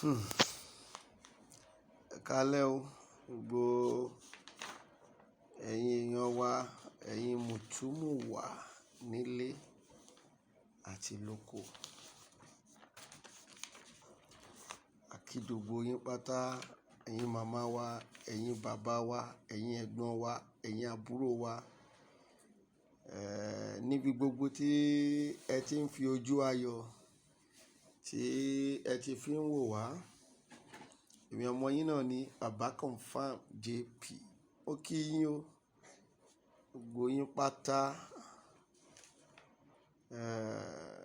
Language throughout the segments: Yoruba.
Ẹ káalẹ́ o, gbogbo ẹ̀yin èèyàn wa, ẹ̀yin mùtúmùwà nílé àti lóko. A kí gbogbo yín pátá, ẹ̀yin màmá wa, ẹ̀yin bàbá wa, ẹ̀yin ẹ̀gbọ́n wa, ẹ̀yin àbúrò wa, níbi gbogbo tí ẹ ti ń fi ojú ayọ̀ tí ẹ ti fi ń wò wá. Èmi ọmọ yín náà ni Baba Confirm JP. Ó kí yín o, gbogbo yín pátá.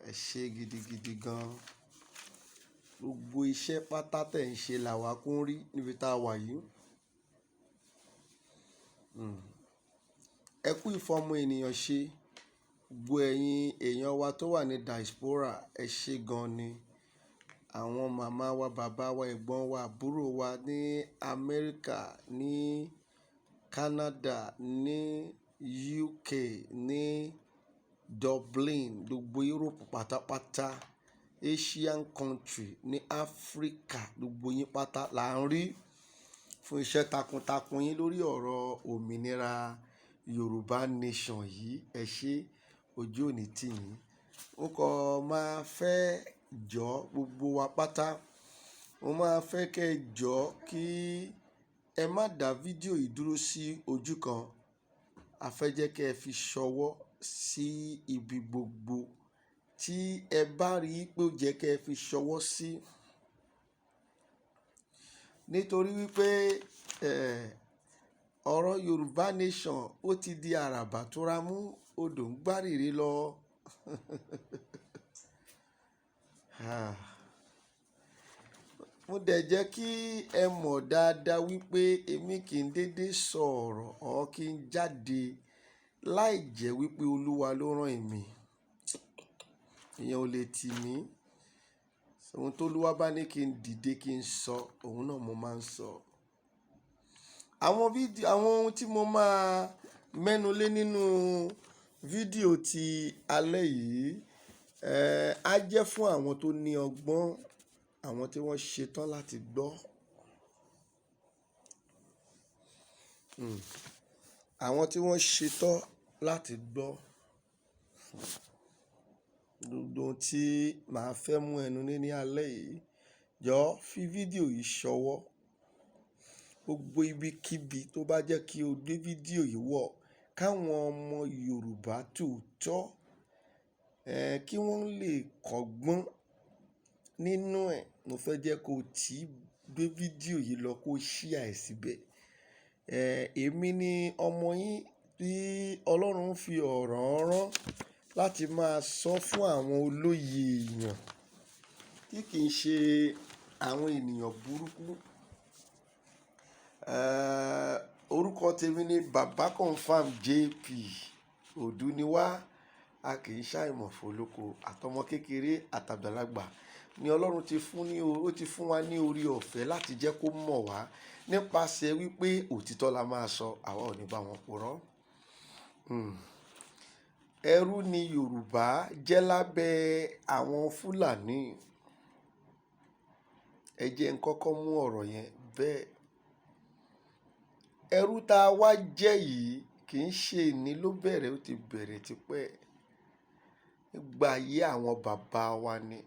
Ẹ ṣé gidigidi gan. Gbogbo iṣẹ́ pátá tẹ̀ ń ṣe làwa kún rí níbi tá a wà yìí. Ẹ kú ìfọmọ ènìyàn ṣe. Gbogbo ẹ̀yin èèyàn wa tó wà ní diaspora, ẹ ṣé gan ni. Àwọn màmá wa, bàbá wa, ẹ̀gbọ́n wa, àbúrò wa ní Amẹ́ríkà, ní Canada, ní UK, ní Dublin, gbogbo Europe pátápátá, Asian country, ní Africa, gbogbo yín pátá là ń rí fún iṣẹ́ takuntakun yín lórí ọ̀rọ̀ òmìnira Yorùbá Nation yìí. Ẹ ṣé, ojú ò ní tì yín. Mo kàn máa fẹ́ jọ gbogbo wa pátá. Mo máa fẹ́ kí ẹ jọ kí ẹ má dà fídíò yìí dúró sí ojú kan. A fẹ́ jẹ́ kí ẹ fi ṣọwọ́ sí ibi gbogbo tí ẹ bá rí pé ó jẹ́ kí ẹ fi ṣọwọ́ sí. Nítorí wípé, ọ̀rọ̀ Yorùbá Nation ó ti di àràbà tó ra mú, odò ń gbárìrì lọ. Mo dẹ̀ jẹ́ kí ẹ mọ̀ dáadáa wípé èmi kì í dédé sọ̀rọ̀ or kí n jáde láì jẹ́ wípé Olúwa ló rán èmi. Ìyẹn ò lè tì mí. Ohun tó Olúwa bá ní kí n dìde kí n sọ, òun náà mo máa ń sọ. Àwọn fídíò, àwọn ohun tí mo máa mẹ́nu lé nínú fídíò ti alẹ́ yìí, á jẹ́ fún àwọn tó ní ọgbọ́n, àwọn tí wọ́n ṣetán láti gbọ́. Hmm. Àwọn tí wọ́n ṣetán láti gbọ́. Gbogbo ohun tí màá fẹ́ mú ẹnu lé ní alẹ́ yìí, jọ fi fídíò yìí ṣọwọ́. Gbogbo ibikíbi tó bá jẹ́ kí o gbé fídíò yìí wọ̀, káwọn ọmọ Yorùbá tòótọ́, kí wọ́n lè kọ́gbọ́n nínú ẹ̀. Mo fẹ́ jẹ́ kó tí gbé fídíò yìí lọ kó share ẹ̀ síbẹ̀. Èmi ni ọmọ yín tí Ọlọ́run fi ọ̀rọ̀ rán láti máa sọ fún àwọn olóye èèyàn tí kì í ṣe àwọn ènìyàn burúkú. Orúkọ tèmi ni Baba Confirm JP. Òdú ni wá, a kì í ṣàìmọ̀ fólóko, àtọmọ kékeré àtàgbàlagbà ni Ọlọ́run ti fún ní, ó ti fún wa ní oore ọ̀fẹ́ láti jẹ́ kó mọ̀ wá nípasẹ̀ wípé òtítọ́ la máa sọ, àwa ò ní bá wọn purọ́. Ẹrú ni Yorùbá jẹ́ lábẹ́ àwọn Fúlàní. Ẹ jẹ́ n kọ́kọ́ mú ọ̀rọ̀ yẹn bẹ́ẹ̀. Ẹrú ta wá jẹ́ yìí kì í ṣe òní ló bẹ̀rẹ̀, ó ti bẹ̀rẹ̀ tipẹ́. Nígbà ayé àwọn bàbá wa ni.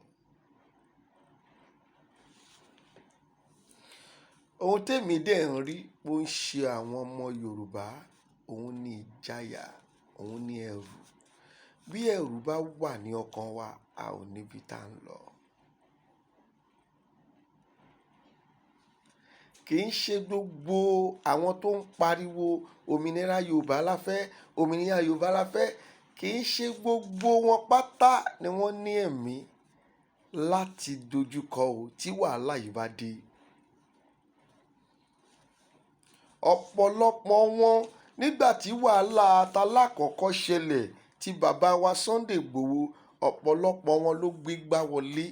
Ohun tèmi dẹ̀ ń rí bó ń ṣe àwọn ọmọ Yorùbá, òun ni ìjayà, òun ni ẹ̀rù. Bí ẹ̀rù bá wà ní ọkàn wa, a ò ní ibi tá ń lọ. Kì í ṣe gbogbo àwọn tó ń pariwo òmìnira Yorùbá la fẹ́, òmìnira Yorùbá la fẹ́, kì í ṣe gbogbo wọn pátá ni wọ́n ní ẹ̀mí láti dojúkọ o tí wàhálà yìí bá dé. Ọ̀pọ̀lọpọ̀ wọn nígbà tí wàhálà talákọ̀ọ́kọ́ ṣẹlẹ̀ tí bàbá wa Sunday Igboho, ọ̀pọ̀lọpọ̀ wọn ló gbégbá wọlé.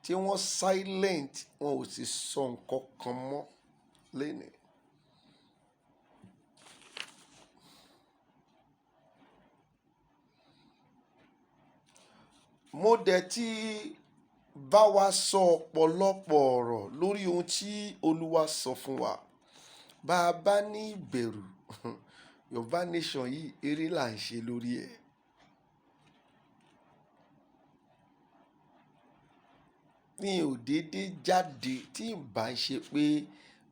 Tí wọ́n silent, wọn ò sì sọ nǹkan kan mọ́ lénìí. Mo dẹ̀ ti bá wa sọ ọ̀pọ̀lọpọ̀ ọ̀rọ̀ lórí ohun tí Olúwa sọ fún wa. Bá a bá ní ìbẹ̀rù, Yorùbá Nation yìí, eré là ń ṣe lórí ẹ̀. Mi ò dédé jáde tí ì bá ń ṣe pé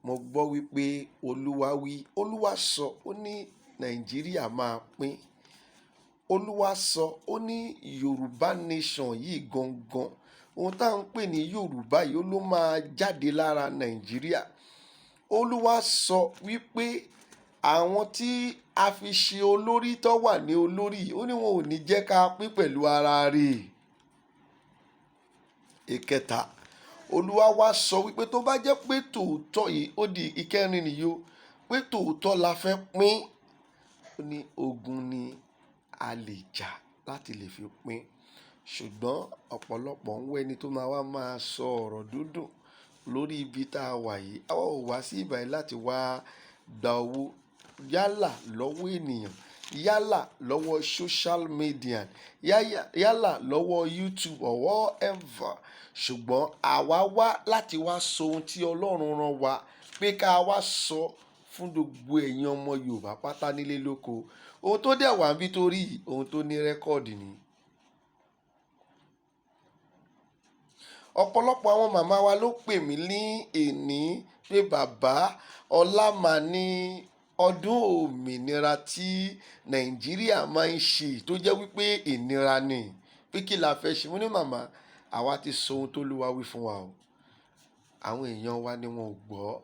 mo gbọ́ wípé Olúwa wí, Olúwa sọ, ó ní Nàìjíríà máa pín. Olúwa sọ, ó ní Yorùbá Nation yìí gangan, ohun tá à ń pè ní Yorùbá yìí, ó ló máa jáde lára Nàìjíríà. Olúwa sọ wípé àwọn tí a fi ṣe olórí tó wà ní olórí, ó ní wọn ò ní jẹ́ ká pín pẹ̀lú ara rẹ̀. Ìkẹta, Olúwa wá sọ wípé tó bá jẹ́ pé tòótọ́ yìí, ó di ìkẹrin nìyí o, pé tòótọ́ la fẹ́ pín, ó ní ogun ni a lè jà láti lè fi pín. Ṣùgbọ́n ọ̀pọ̀lọpọ̀ ń wá ẹni tó máa wá máa sọ ọ̀rọ̀ dúndùn lórí ibi tá a wà yìí. Àwa ò wá sí ìbàyí láti wá gba owó yálà lọ́wọ́ ènìyàn, yálà lọ́wọ́ social media, yálà lọ́wọ́ YouTube or whatever. Ṣùgbọ́n àwa wá láti wá sọ ohun tí Ọlọ́run rán wa pé ká wá sọ fún gbogbo ẹ̀yin ọmọ Yorùbá pátá nílé lóko. Ohun tó dẹ̀ wá níbí torí ohun tó ní record ni. Ọ̀pọ̀lọpọ̀ àwọn màmá wa ló pè mí ní èní pé bàbá ọlá máa ní ọdún òmìnira tí Nàìjíríà máa ń ṣe tó jẹ́ wípé ìnira ni, pé kí la fẹ́ ṣe. Mo ní màmá, àwa ti sọ ohun tó Olúwa wí fún wa o. Àwọn èèyàn wa ni wọn ò gbọ́.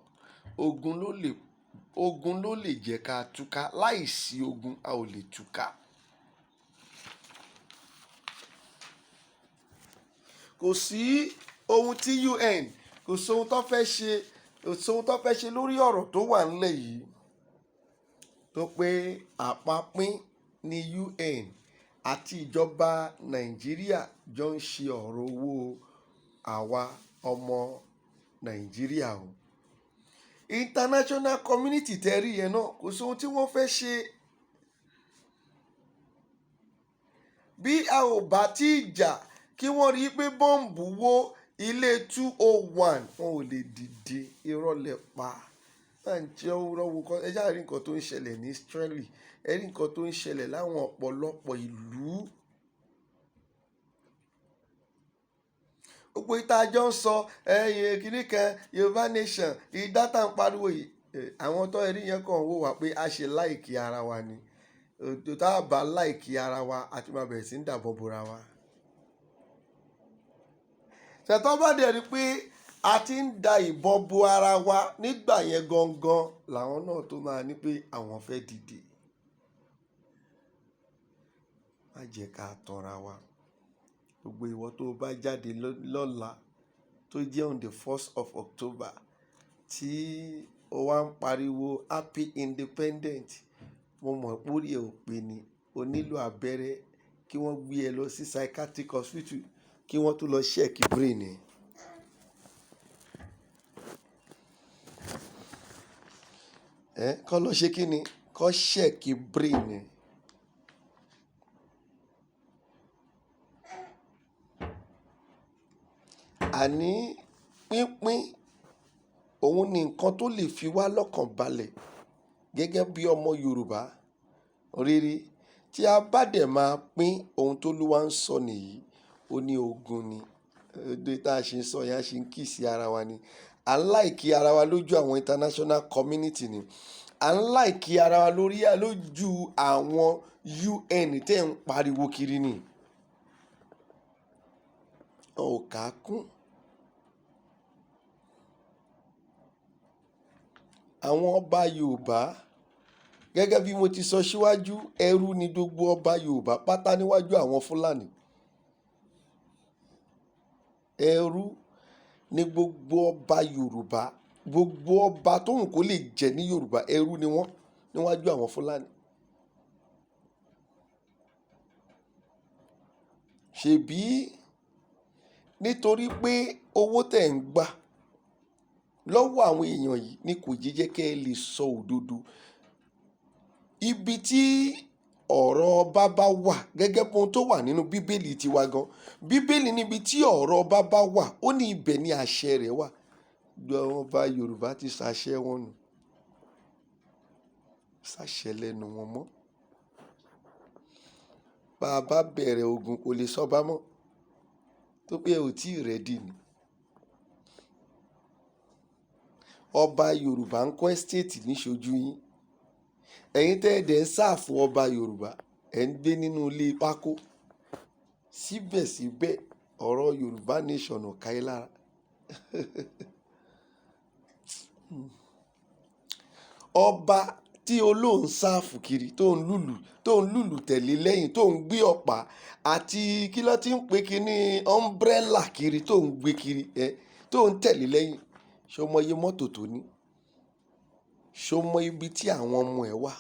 Ogun ló lè jẹ́ ká túká. Láìsí ogun, a ò lè túká. Kò sí ohun tí UN, kò sí ohun tó fẹ́ ṣe, kò sí ohun tó fẹ́ ṣe lórí ọ̀rọ̀ tó wà nílẹ̀ yìí. Tó pé àpapín ní UN àti ìjọba Nàìjíríà jọ ń ṣe ọ̀rọ̀ owó àwa ọmọ Nàìjíríà o. International community tẹ́rí yẹn náà, kò sí ohun tí wọ́n fẹ́ ṣe. Bí a ò bá tí ì jà kí wọ́n rí pé bọ́ǹbù wó ilé 201, wọn ò lè dìde. Irọ́ lẹ pa. Máa ń jẹ́ ọwọ́ kan. Ẹ ṣáà rí nǹkan tó ń ṣẹlẹ̀ ní Israeli. Ẹ rí nǹkan tó ń ṣẹlẹ̀ láwọn ọ̀pọ̀lọpọ̀ ìlú. Gbogbo ìta àjọ ń sọ, kìíní kan, Yorùbá Nation, ìdá tá ń pariwo yìí. Àwọn tó rí yẹn kàn wò wá pé a ṣe láìkí ara wa ni. Tá a bá láìkí ara wa, a ti máa bẹ̀rẹ̀ sí ń dàbọ̀ bora wa. Ṣètò bá dẹ̀ rí pé a ti ń da ìbọn bo ara wa nígbà yẹn gangan làwọn náà tó máa ní pé àwọn fẹ́ dìde. Má jẹ́ ká tanra wa. Gbogbo ìwọ tó bá jáde lọ́la tó jẹ́ on the 1st of October tí o wá ń pariwo happy independent, mo mọ̀ pé orí ẹ ò pé ni. O nílò abẹ́rẹ́ kí wọ́n gbé ẹ lọ sí psychiatric hospital kí wọ́n tó lọ check brain ẹ. Kọ́ lọ ṣe kí ni? Kọ́ check brain ẹ. Àní pínpín òun ni nǹkan tó lè fi wá lọ́kàn balẹ̀ gẹ́gẹ́ bí ọmọ Yorùbá rere. Tí a bá dẹ̀ máa pín ohun tó Olúwa ń sọ nìyí, ó ní ogun ni. Òde tá a ṣe ń sọ yẹn, a ṣe ń kì sí ara wa ni. À ń láìkí ara wa lójú àwọn international community ni. À ń láìkí ara wa lórí lójú àwọn UN tẹ́ ń pariwo kiri ni. Wọn ò ká kún. Àwọn ọba Yorùbá, gẹ́gẹ́ bí mo ti sọ síwájú, ẹrú ni gbogbo ọba Yorùbá pátá níwájú àwọn Fúlàní. Ẹrú ni gbogbo ọba Yorùbá, gbogbo ọba tóun kò lè jẹ ní Yorùbá, ẹrú ni wọ́n níwájú àwọn Fúlàní. Ṣèbí nítorí pé owó tẹ̀ ń gbà lọ́wọ́ àwọn èèyàn yìí ni kò jẹ́ kí ẹ lè sọ òdodo. Ibi tí Ọ̀rọ̀ ọba bá wà, gẹ́gẹ́ bí ohun tó wà nínú Bíbélì tiwa gan, Bíbélì níbi tí ọ̀rọ̀ ọba bá wà, ó ní ibẹ̀ ní àṣẹ rẹ̀ wà. Gbogbo àwọn ọba Yorùbá ti ṣàṣẹ wọn nù, ṣàṣẹ lẹ́nu wọn mọ́. Bá a bá bẹ̀rẹ̀ ogun, kò lè sọ́ba mọ́, tó pé ẹ ò tí ì ready ni. Ọba Yorùbá ń kọ́ estate níṣojú yín. Ẹ̀yin tẹ́ ẹ dẹ̀ ń serve ọba Yorùbá, ẹ̀ ń gbé nínú ilé pákó. Síbẹ̀síbẹ̀, ọ̀rọ̀ Yorùbá nation ò ká yín lára. Ọba tí olóhùn serve kiri, tó ń lùlù tẹ̀lé lẹ́yìn, tó ń gbé ọ̀pá àti kí ló ti ń pè kíní umbrella kiri, tó ń gbé kiri ẹ, tó ń tẹ̀lé lẹ́yìn, ṣé o mọ iye mọ́tò tó ní? Ṣé o mọ ibi tí àwọn ọmọ ẹ̀ wà?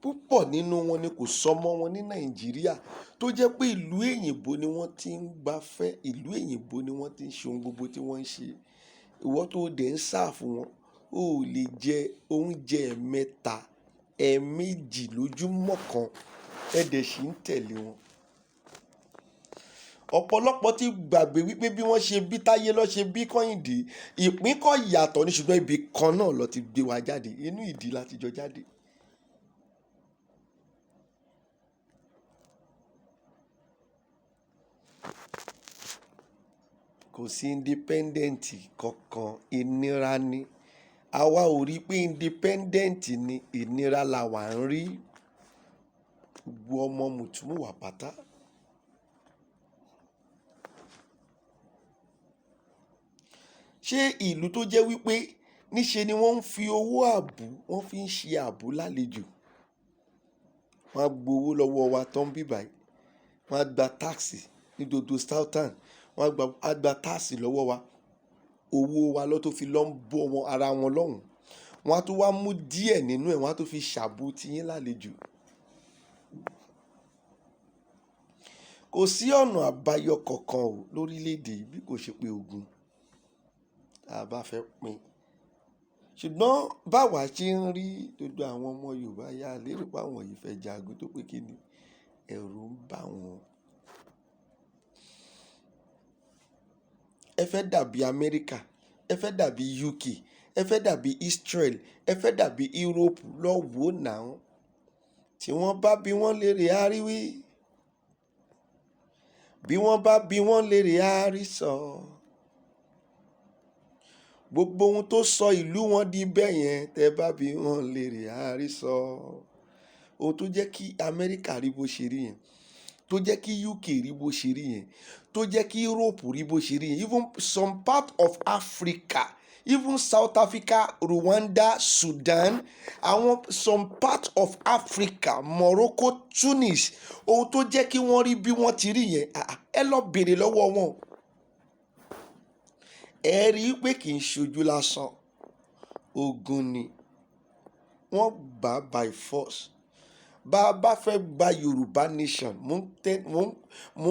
Púpọ̀ nínú wọn ni kò sọmọ wọn ní Nàìjíríà, tó jẹ́ pé ìlú èyìnbó ni wọ́n ti ń gbafẹ́, ìlú èyìnbó ni wọ́n ti ń ṣe ohun gbogbo tí wọ́n ń ṣe. Ìwọ tó dẹ̀ ń serve wọn, o ò lè jẹ oúnjẹ ẹ̀mẹ́ta, ẹ̀ẹ̀mejì lójúmọ́ kan, ẹ dẹ̀ sì ń tẹ̀lé wọn. Ọ̀pọ̀lọpọ̀ ti gbàgbé wípé bí wọ́n ṣe bí Táyé lọ́ ṣe bí Kọ́hìndé, ìpín kọ́ yàtọ̀ ní, ṣùgbọ́n ibì kan náà lọ ti gbé wa jáde, inú ìdí la ti jọ jáde. Kò sí independent kankan, ìnira ni. Àwa ò rí pé independent ni, ìnira la wà ń rí. Gbogbo ọmọ mùtúmùwà pátá. Ṣé ìlú tó jẹ́ wípé níṣe ni wọ́n ń fi owó àbú, wọ́n fi ń ṣe àbú lálejò. Wọ́n á gbowó lọ́wọ́ wa tán bí báyìí. Wọ́n á gba tax ní gbogbo southern. Wọ́n á gba tax lọ́wọ́ wa. Owó wa lọ́ tó fi lọ ń bọ́ wọn ara wọn lọ́hùn. Wọ́n á tún wá mú díẹ̀ nínú ẹ̀, wọ́n á tún fi ṣàbò tiyín lálejò. Kò sí ọ̀nà àbáyọ kankan o lórílẹ̀ èdè yìí bí kò ṣe pé ogun tá a bá fẹ́ pín. Ṣùgbọ́n báwa ṣe ń rí gbogbo àwọn ọmọ Yorùbá yá lérò pé àwọn yìí fẹ́ jagun, tó pé kí ni ẹ̀rù ń bà wọ́n. Ẹ fẹ́ dàbí Amẹ́ríkà, ẹ fẹ́ dàbí UK, ẹ fẹ́ dàbí Israel, ẹ fẹ́ dàbí Europe. Lọ wò náà. Tí wọ́n bá bí wọ́n lérè, á rí wí. Bí wọ́n bá bí wọ́n lérè, á rí sọ. Gbogbo ohun tó sọ ìlú wọn di bẹ́ẹ̀ yẹn, tẹ́ bá bí wọ́n lérè, á rí sọ. Ohun tó jẹ́ kí Amẹ́ríkà rí bó ṣe rí yẹn, tó jẹ́ kí UK rí bó ṣe rí yẹn, tó jẹ́ kí Europe rí bó ṣe rí yẹn, even some part of Africa, even South Africa, Rwanda, Sudan, àwọn some part of Africa, Morocco, Tunis, ohun tó jẹ́ kí wọ́n rí bí wọ́n ti rí yẹn, ah, ah, ẹ lọ bèrè lọ́wọ́ wọn, ẹ rí i pé kì í ṣojú lásán, ogun ni wọ́n gbà by force. Bá a bá fẹ́ gba Yorùbá nation, mò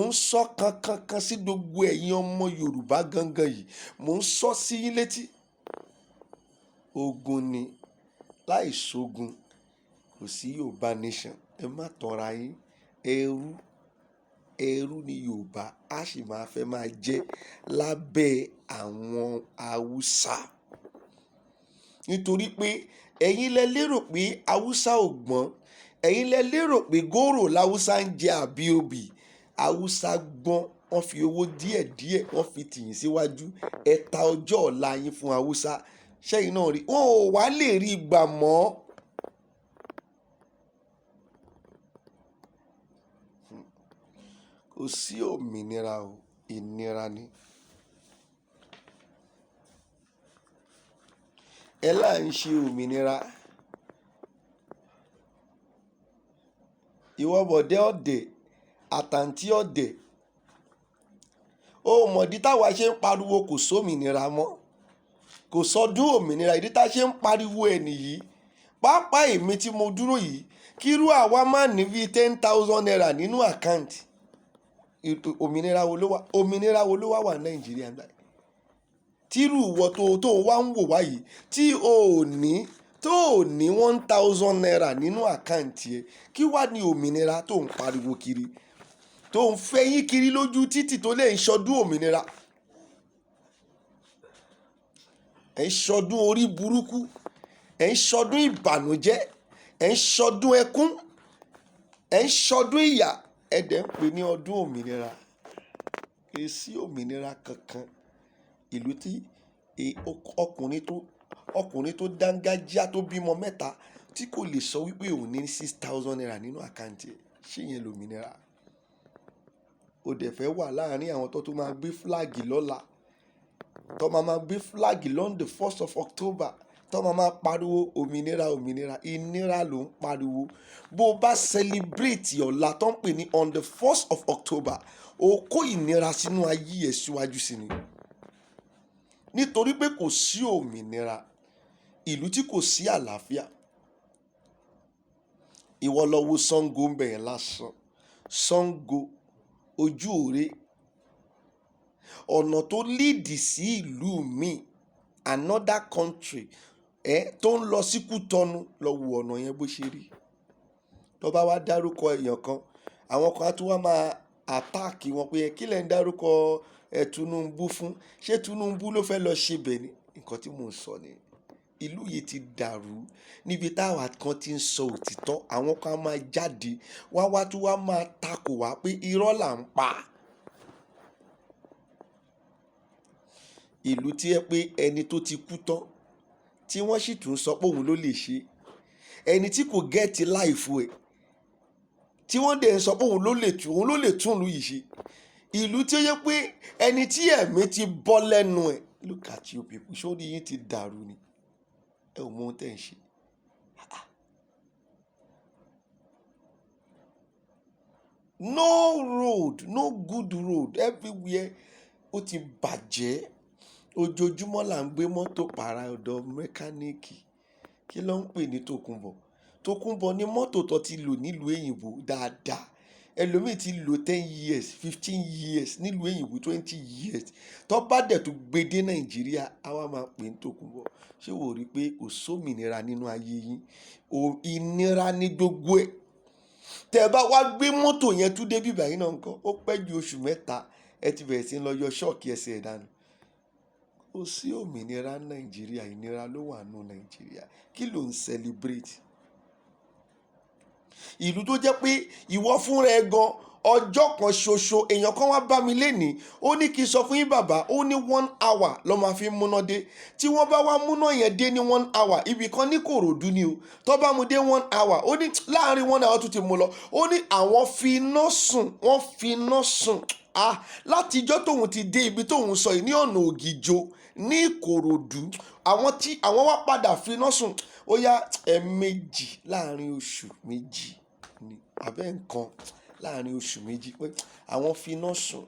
ń sọ kankankan sí gbogbo ẹ̀yin ọmọ Yorùbá gangan yìí, mò ń sọ sí yín létí, ogun ni. Láì sógun, kò sí Yorùbá nation. Ẹ má tanra yín. Ẹrú, ẹrú ni Yorùbá á sì máa fẹ́ máa jẹ́ lábẹ́ àwọn Haúsá, nítorí pé ẹ̀yin lẹ lérò pé Haúsá ò gbọ́n, ẹ̀yin lẹ lérò pé góró làwúsá ń jẹ àbí obì. Haúsá gbọ́n. Wọ́n fi owó díẹ̀díẹ̀, wọ́n fi tì yín síwájú. Ẹ ta ọjọ́ ọ̀la yín fún Haúsá. Ṣẹ́yìn náà rí, wọn ò wá lè rí gbà mọ́. Kò sí òmìnira o, ìnira ni. Ẹ là ń ṣe òmìnira. Ìwọ bọ̀dẹ́ ọ̀dẹ̀ àtàǹtí ọ̀dẹ̀, ó mọ̀dí táwa ṣe ń pariwo kò sómìnira mọ́, kò sọdún òmìnira. Ìdí tá a ṣe ń pariwo ẹ̀ nìyí. Pàápàá èmi tí mo dúró yìí, kírú àwa má ní bíi ₦10,000 nínú account, òmìnira wo ló wà? Òmìnira wo ló wà wà Nàìjíríà báyìí, tírú ìwọ tó wá ń wò wá yìí, tí o ò ní Tó ò ní ₦1,000 nínú account ẹ, kí wá ní òmìnira tó ń pariwo kiri, tó ń fẹ̀yìn kiri lójú títì, tó lè ń ṣọdún òmìnira? Ẹ̀ ń ṣọdún orí burúkú, ẹ̀ ń ṣọdún ìbànújẹ́, ẹ̀ ń ṣọdún ẹkún, ẹ̀ ń ṣọdún ìyà, ẹ̀ dẹ̀ ń pè ní ọdún òmìnira. Kì í sí òmìnira kankan. Ìlú tí ọkùnrin tó dángájíá, tó bímọ mẹ́ta, tí kò lè sọ wípé òun ní ₦6,000 nínú account ẹ̀, ṣé yẹn lòmìnira? Ó dẹ̀ fẹ́ wà láàrin àwọn tó tún máa gbé flag lọ́la, tó máa máa gbé flag on the 1st of October, tó máa máa pariwo òmìnira, òmìnira. Ìnira ló ń pariwo. Bó o bá celebrate ọ̀la tó ń pè ní on the 1st of October, o kó ìnira sínú ayé ẹ̀ síwájú sí ni, nítorí pé kò sí òmìnira. Ìlú tí kò sí àlàáfíà. Ìwọ lọ wo Sango ń bẹ̀ yẹn lásán, Sango ojú òre, ọ̀nà tó lead sí ìlú míì, another country ẹ tó ń lọ sí Kútọ́nù. Lọ wo ọ̀nà yẹn bó ṣe rí. Tó bá wá dárúkọ èèyàn kan, àwọn kan á tún wá máa attack wọn pé kí lẹ̀ ń dárúkọ ẹ Tinubu fún? Ṣé Tinubu ló fẹ́ lọ ṣe bẹ̀ ni? Nǹkan tí mò ń sọ ni, ìlú yìí ti dàrú. Níbi táwa kan ti ń sọ òtítọ́, àwọn kan á máa jáde wá, wá tún wá máa takò wá pé irọ́ là ń pa. Ìlú tí ẹ pé ẹni tó ti kú tán tí wọ́n sì tún sọ pé òun ló lè ṣe, ẹni tí kò get life ẹ̀, tí wọ́n dẹ̀ ń sọ pé òun ló lè tún ìlú yìí ṣe. Ìlú tí ó yẹ pé ẹni tí ẹ̀mí ti bọ́ lẹ́nu ẹ̀. Look at you people. Sórí yín ti dàrú ni? Ẹ ò mọ ohun tẹ́ ń ṣe. No road, no good road everywhere, ó ti bàjẹ́. Ojoojúmọ́ là ń gbé mọ́tò pààrà ọ̀dọ̀ mechanic. Kí ló ń pè ní tòkunbọ̀? Tòkunbọ̀ ní mọ́tò tó ti lò nílùú òyìnbó dáadáa. Ẹlòmíì ti lò 10 years, 15 years nílùú òyìnbó, 20 years. Tó bá dẹ̀ tó gbé dé Nàìjíríà, á wá máa pè ní tòkunbọ̀. Ṣé wò rí pé kò sómìnira nínú ayé yín? Ìnira ní gbogbo ẹ̀. Tẹ́ ẹ bá wá gbé mọ́tò yẹn tún dé bíbá yín náà ńkọ́, ó pẹ́ ju oṣù 3, ẹ ti bẹ̀rẹ̀ sí ń lọ yọ shock ẹsẹ̀ ẹ̀ dànù. Kò sí òmìnira Nàìjíríà, ìnira ló wà nínú Nàìjíríà. Kí ló ń celebrate? Ìlú tó jẹ́ pé ìwọ fúnra ẹ gan, ọjọ́ kan ṣoṣo, èèyàn kan wá bá mi lénìí, ó ní kí n sọ fún yín, bàbá, ó ní 1 hour ló máa fi múná dé. Tí wọ́n bá wá múná yẹn dé ní 1 hour, ibì kan ní Kòròdú ni o, tó bá mu dé 1 hour, ó ní láàrin 1 hour tó ti mú lọ, ó ní àwọn fi iná sùn, wọ́n fi iná sùn. Ah, látijọ́ tóun ti dé ibi tóun sọ yìí ní ọ̀nà Ògìjò ní Ìkòròdú, àwọn tí àwọn wá padà fi iná sùn, ó yá, ẹ̀ẹ̀mejì láàrin oṣù 2 ni àbẹ́ nǹkan, láàrin oṣù 2 pé àwọn fi iná sùn.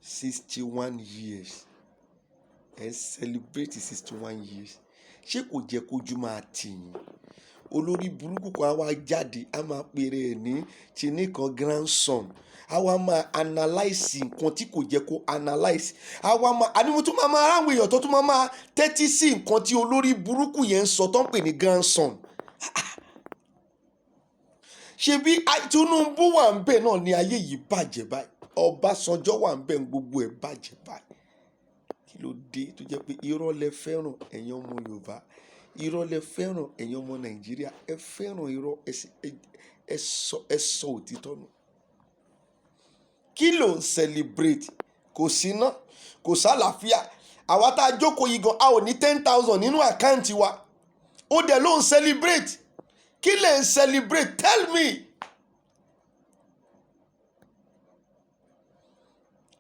61 years, ẹ celebrate 61 years, ṣé kò jẹ́ kójú máa tì yín? Olórí burúkú kan á wá jáde, á máa pèrè ẹ̀ ní kinní kan grandson, á wá máa analyse nǹkan tí kò jẹ́ kó analyse, á wá máa àní mo tún máa máa ráwọn èèyàn tó tún máa máa tẹ́tí sí nǹkan tí olórí burúkú yẹn ń sọ tó ń pè ní grandson. Ṣebí Tinubu wà ń bẹ̀ náà ní ayé yìí bàjẹ́ báyìí, Ọbásanjọ́ wà ń bẹ̀, gbogbo ẹ̀ bàjẹ́ báyìí. Kí ló dé tó jẹ́ pé irọ́ lẹ fẹ́ràn, ẹ̀yin ọmọ Yorùbá? Irọ́ lẹ fẹ́ràn, ẹ̀yin ọmọ Nàìjíríà. Ẹ fẹ́ràn irọ́, ẹ sọ òtítọ́ nù. Kí ló ń celebrate? Kò síná, kò sálàáfíà. Àwa tá a jókòó yìí gan, a ò ní 10,000 nínú account wa. Ó dẹ̀ ló ń celebrate. Kí lè ń celebrate? Tell me.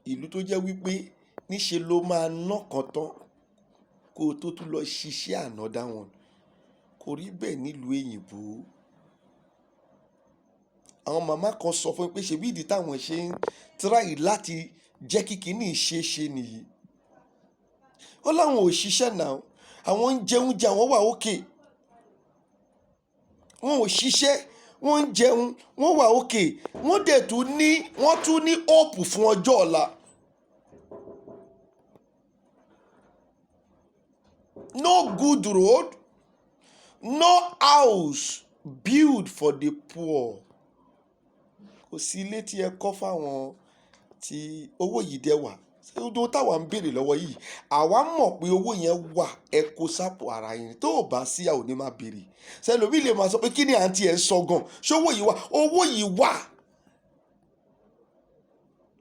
Ìlú tó jẹ́ wípé níṣe ló máa ná kan tán kó o tó tún lọ ṣiṣẹ́ another one. Kò rí bẹ́ẹ̀ nílùú òyìnbó. Àwọn màmá kan sọ fún mi pé ṣebí ìdí táwọn ṣe ń try láti jẹ́ kí kinní ṣe é ṣe nìyí. Ó láwọn ò ṣiṣẹ́ náà, àwọn ń jẹun jẹ, àwọn wà okay. Wọn ò ṣiṣẹ́, wọ́n ń jẹun, wọ́n wà okay. Wọ́n dẹ̀ tún ní, wọ́n tún ní hope fún ọjọ́ ọ̀la. No good road, no house built for the poor. Kò sí ilé tí ẹ kọ́ fáwọn tí owó yìí dẹ̀ wà. Ṣé ohun táwa ń béèrè lọ́wọ́ yìí, àwa mọ̀ pé owó yẹn wà, ẹ kó sápò ara yín. Tó o bá sí, a ò ní máa béèrè. Sẹlómi lè máa sọ pé, "Kí ni àǹtí ẹ̀ ń sọ gan? Ṣówó yìí wà?" Owó yìí wà,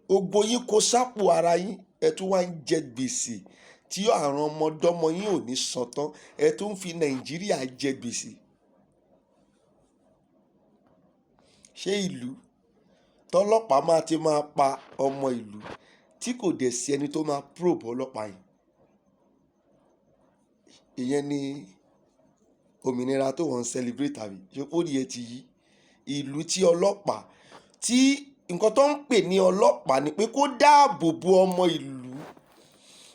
gbogbo yín kó sápò ara yín. Ẹ tún wá ń jẹ gbèsè tí àrùn ọmọdọ́mọ yín ò ní san tán. Ẹ tún ń fi Nàìjíríà jẹ gbèsè. Ṣé ìlú tọlọ́pàá máa ti máa pa ọmọ ìlú, tí kò dẹ̀ sí ẹni tó máa probe ọlọ́pàá yìí, ìyẹn ni òmìnira tó wọ́n ń celebrate, àbí ṣé orí ẹ ti yí? Ìlú tí ọlọ́pàá, tí nǹkan tó ń pè ní ọlọ́pàá ni pé kó dáàbò bo ọmọ ìlú.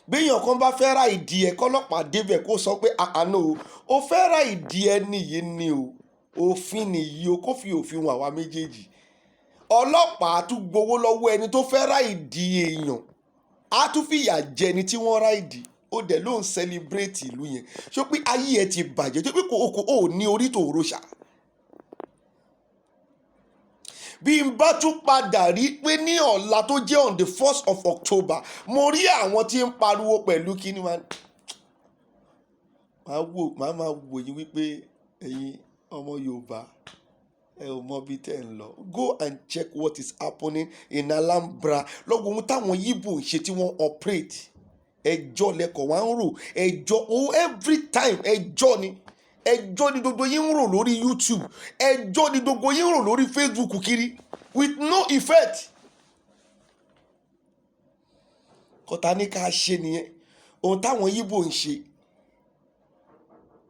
Béèyàn kan bá fẹ́ ra ìdí ẹ̀, kọ́lọ́pàá débẹ̀, kó sọ pé, "Àánú o, ó fẹ́ ra ìdí ẹ nìyí ni o, òfin nìyí o," kó fi òfin wọn àwa méjèèjì. Ọlọ́pàá tún gbowó lọ́wọ́ ẹni tó fẹ́ ra ìdí èèyàn, á tún fìyà jẹ ẹni tí wọ́n ra ìdí. Ó dẹ̀ ló ń celebrate ìlú yẹn. Ṣó pé ayé ẹ ti bàjẹ́? Tó pé kò ò ní orí tó ro ṣá. Bí n bá tún padà rí pé ní ọ̀la tó jẹ́ on the 1st of October, mo rí àwọn tí ń pariwo pẹ̀lú kíní, máa wò, máa máa wò yín wípé ẹ̀yin ọmọ Yorùbá, ẹ ò mọ ibi tẹ́ ń lọ. Go and check what is happening in Anambra. Lọ́wọ́ ohun táwọn Yíbò ń ṣe tí wọ́n operate, ẹjọ́ lẹ́kọ̀ọ́ wá ń rò, ẹjọ́ oh, every time ẹjọ́ ni, ẹjọ́ ni gbogbo yín ń rò lórí YouTube, ẹjọ́ ni gbogbo yín ń rò lórí Facebook kiri with no effect. Kọta ní ká ṣe nìyẹn, ohun táwọn Yíbò ń ṣe,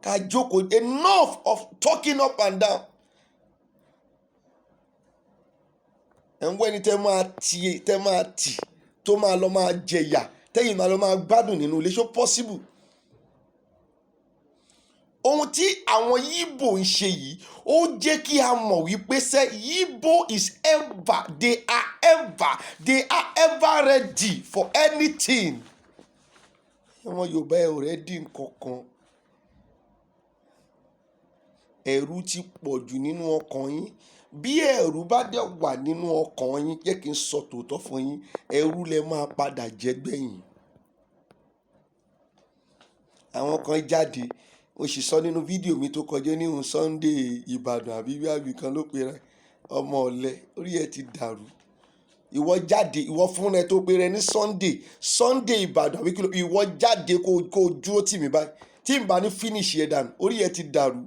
ká jókòó. Enough of talking up and down. Ẹ̀ ń wọ́ ẹni tẹ́ máa tì, tẹ́ máa tì, tó máa lọ máa jẹ̀yà, tẹ́yìn máa lọ máa gbádùn nínú ilé. Ṣó possible? Ohun tí àwọn Yíbò ń ṣe yìí, ó jẹ́ kí a mọ̀ wípé sẹ́ Yíbò is ever they are ever they are ever ready for anything. Ọmọ Yorùbá, ẹ ò ready nǹkankan. Ẹ̀rù ti pọ̀ jù nínú ọkàn yín. Bí ẹ̀rù bá dẹ̀ wà nínú ọkàn yín, jẹ́ kí n sọ tòótọ́ fún yín, ẹrú lẹ máa padà jẹ́ gbẹ̀yìn. Àwọn kan jáde, mo sì sọ nínú fídíò mi tó kọjá ní òun Sunday Ìbàdàn àbí bí àbí kan ló pe rẹ̀, ọmọ ọ̀lẹ, orí ẹ ti dàrú. Ìwọ jáde, ìwọ fúnra ẹ tó pe rẹ ní Sunday, Sunday Ìbàdàn àbí kí ló, ìwọ jáde kó dúró tì mí báyìí, tí n bá ní finish ẹ dànù. Orí ẹ ti dàrú.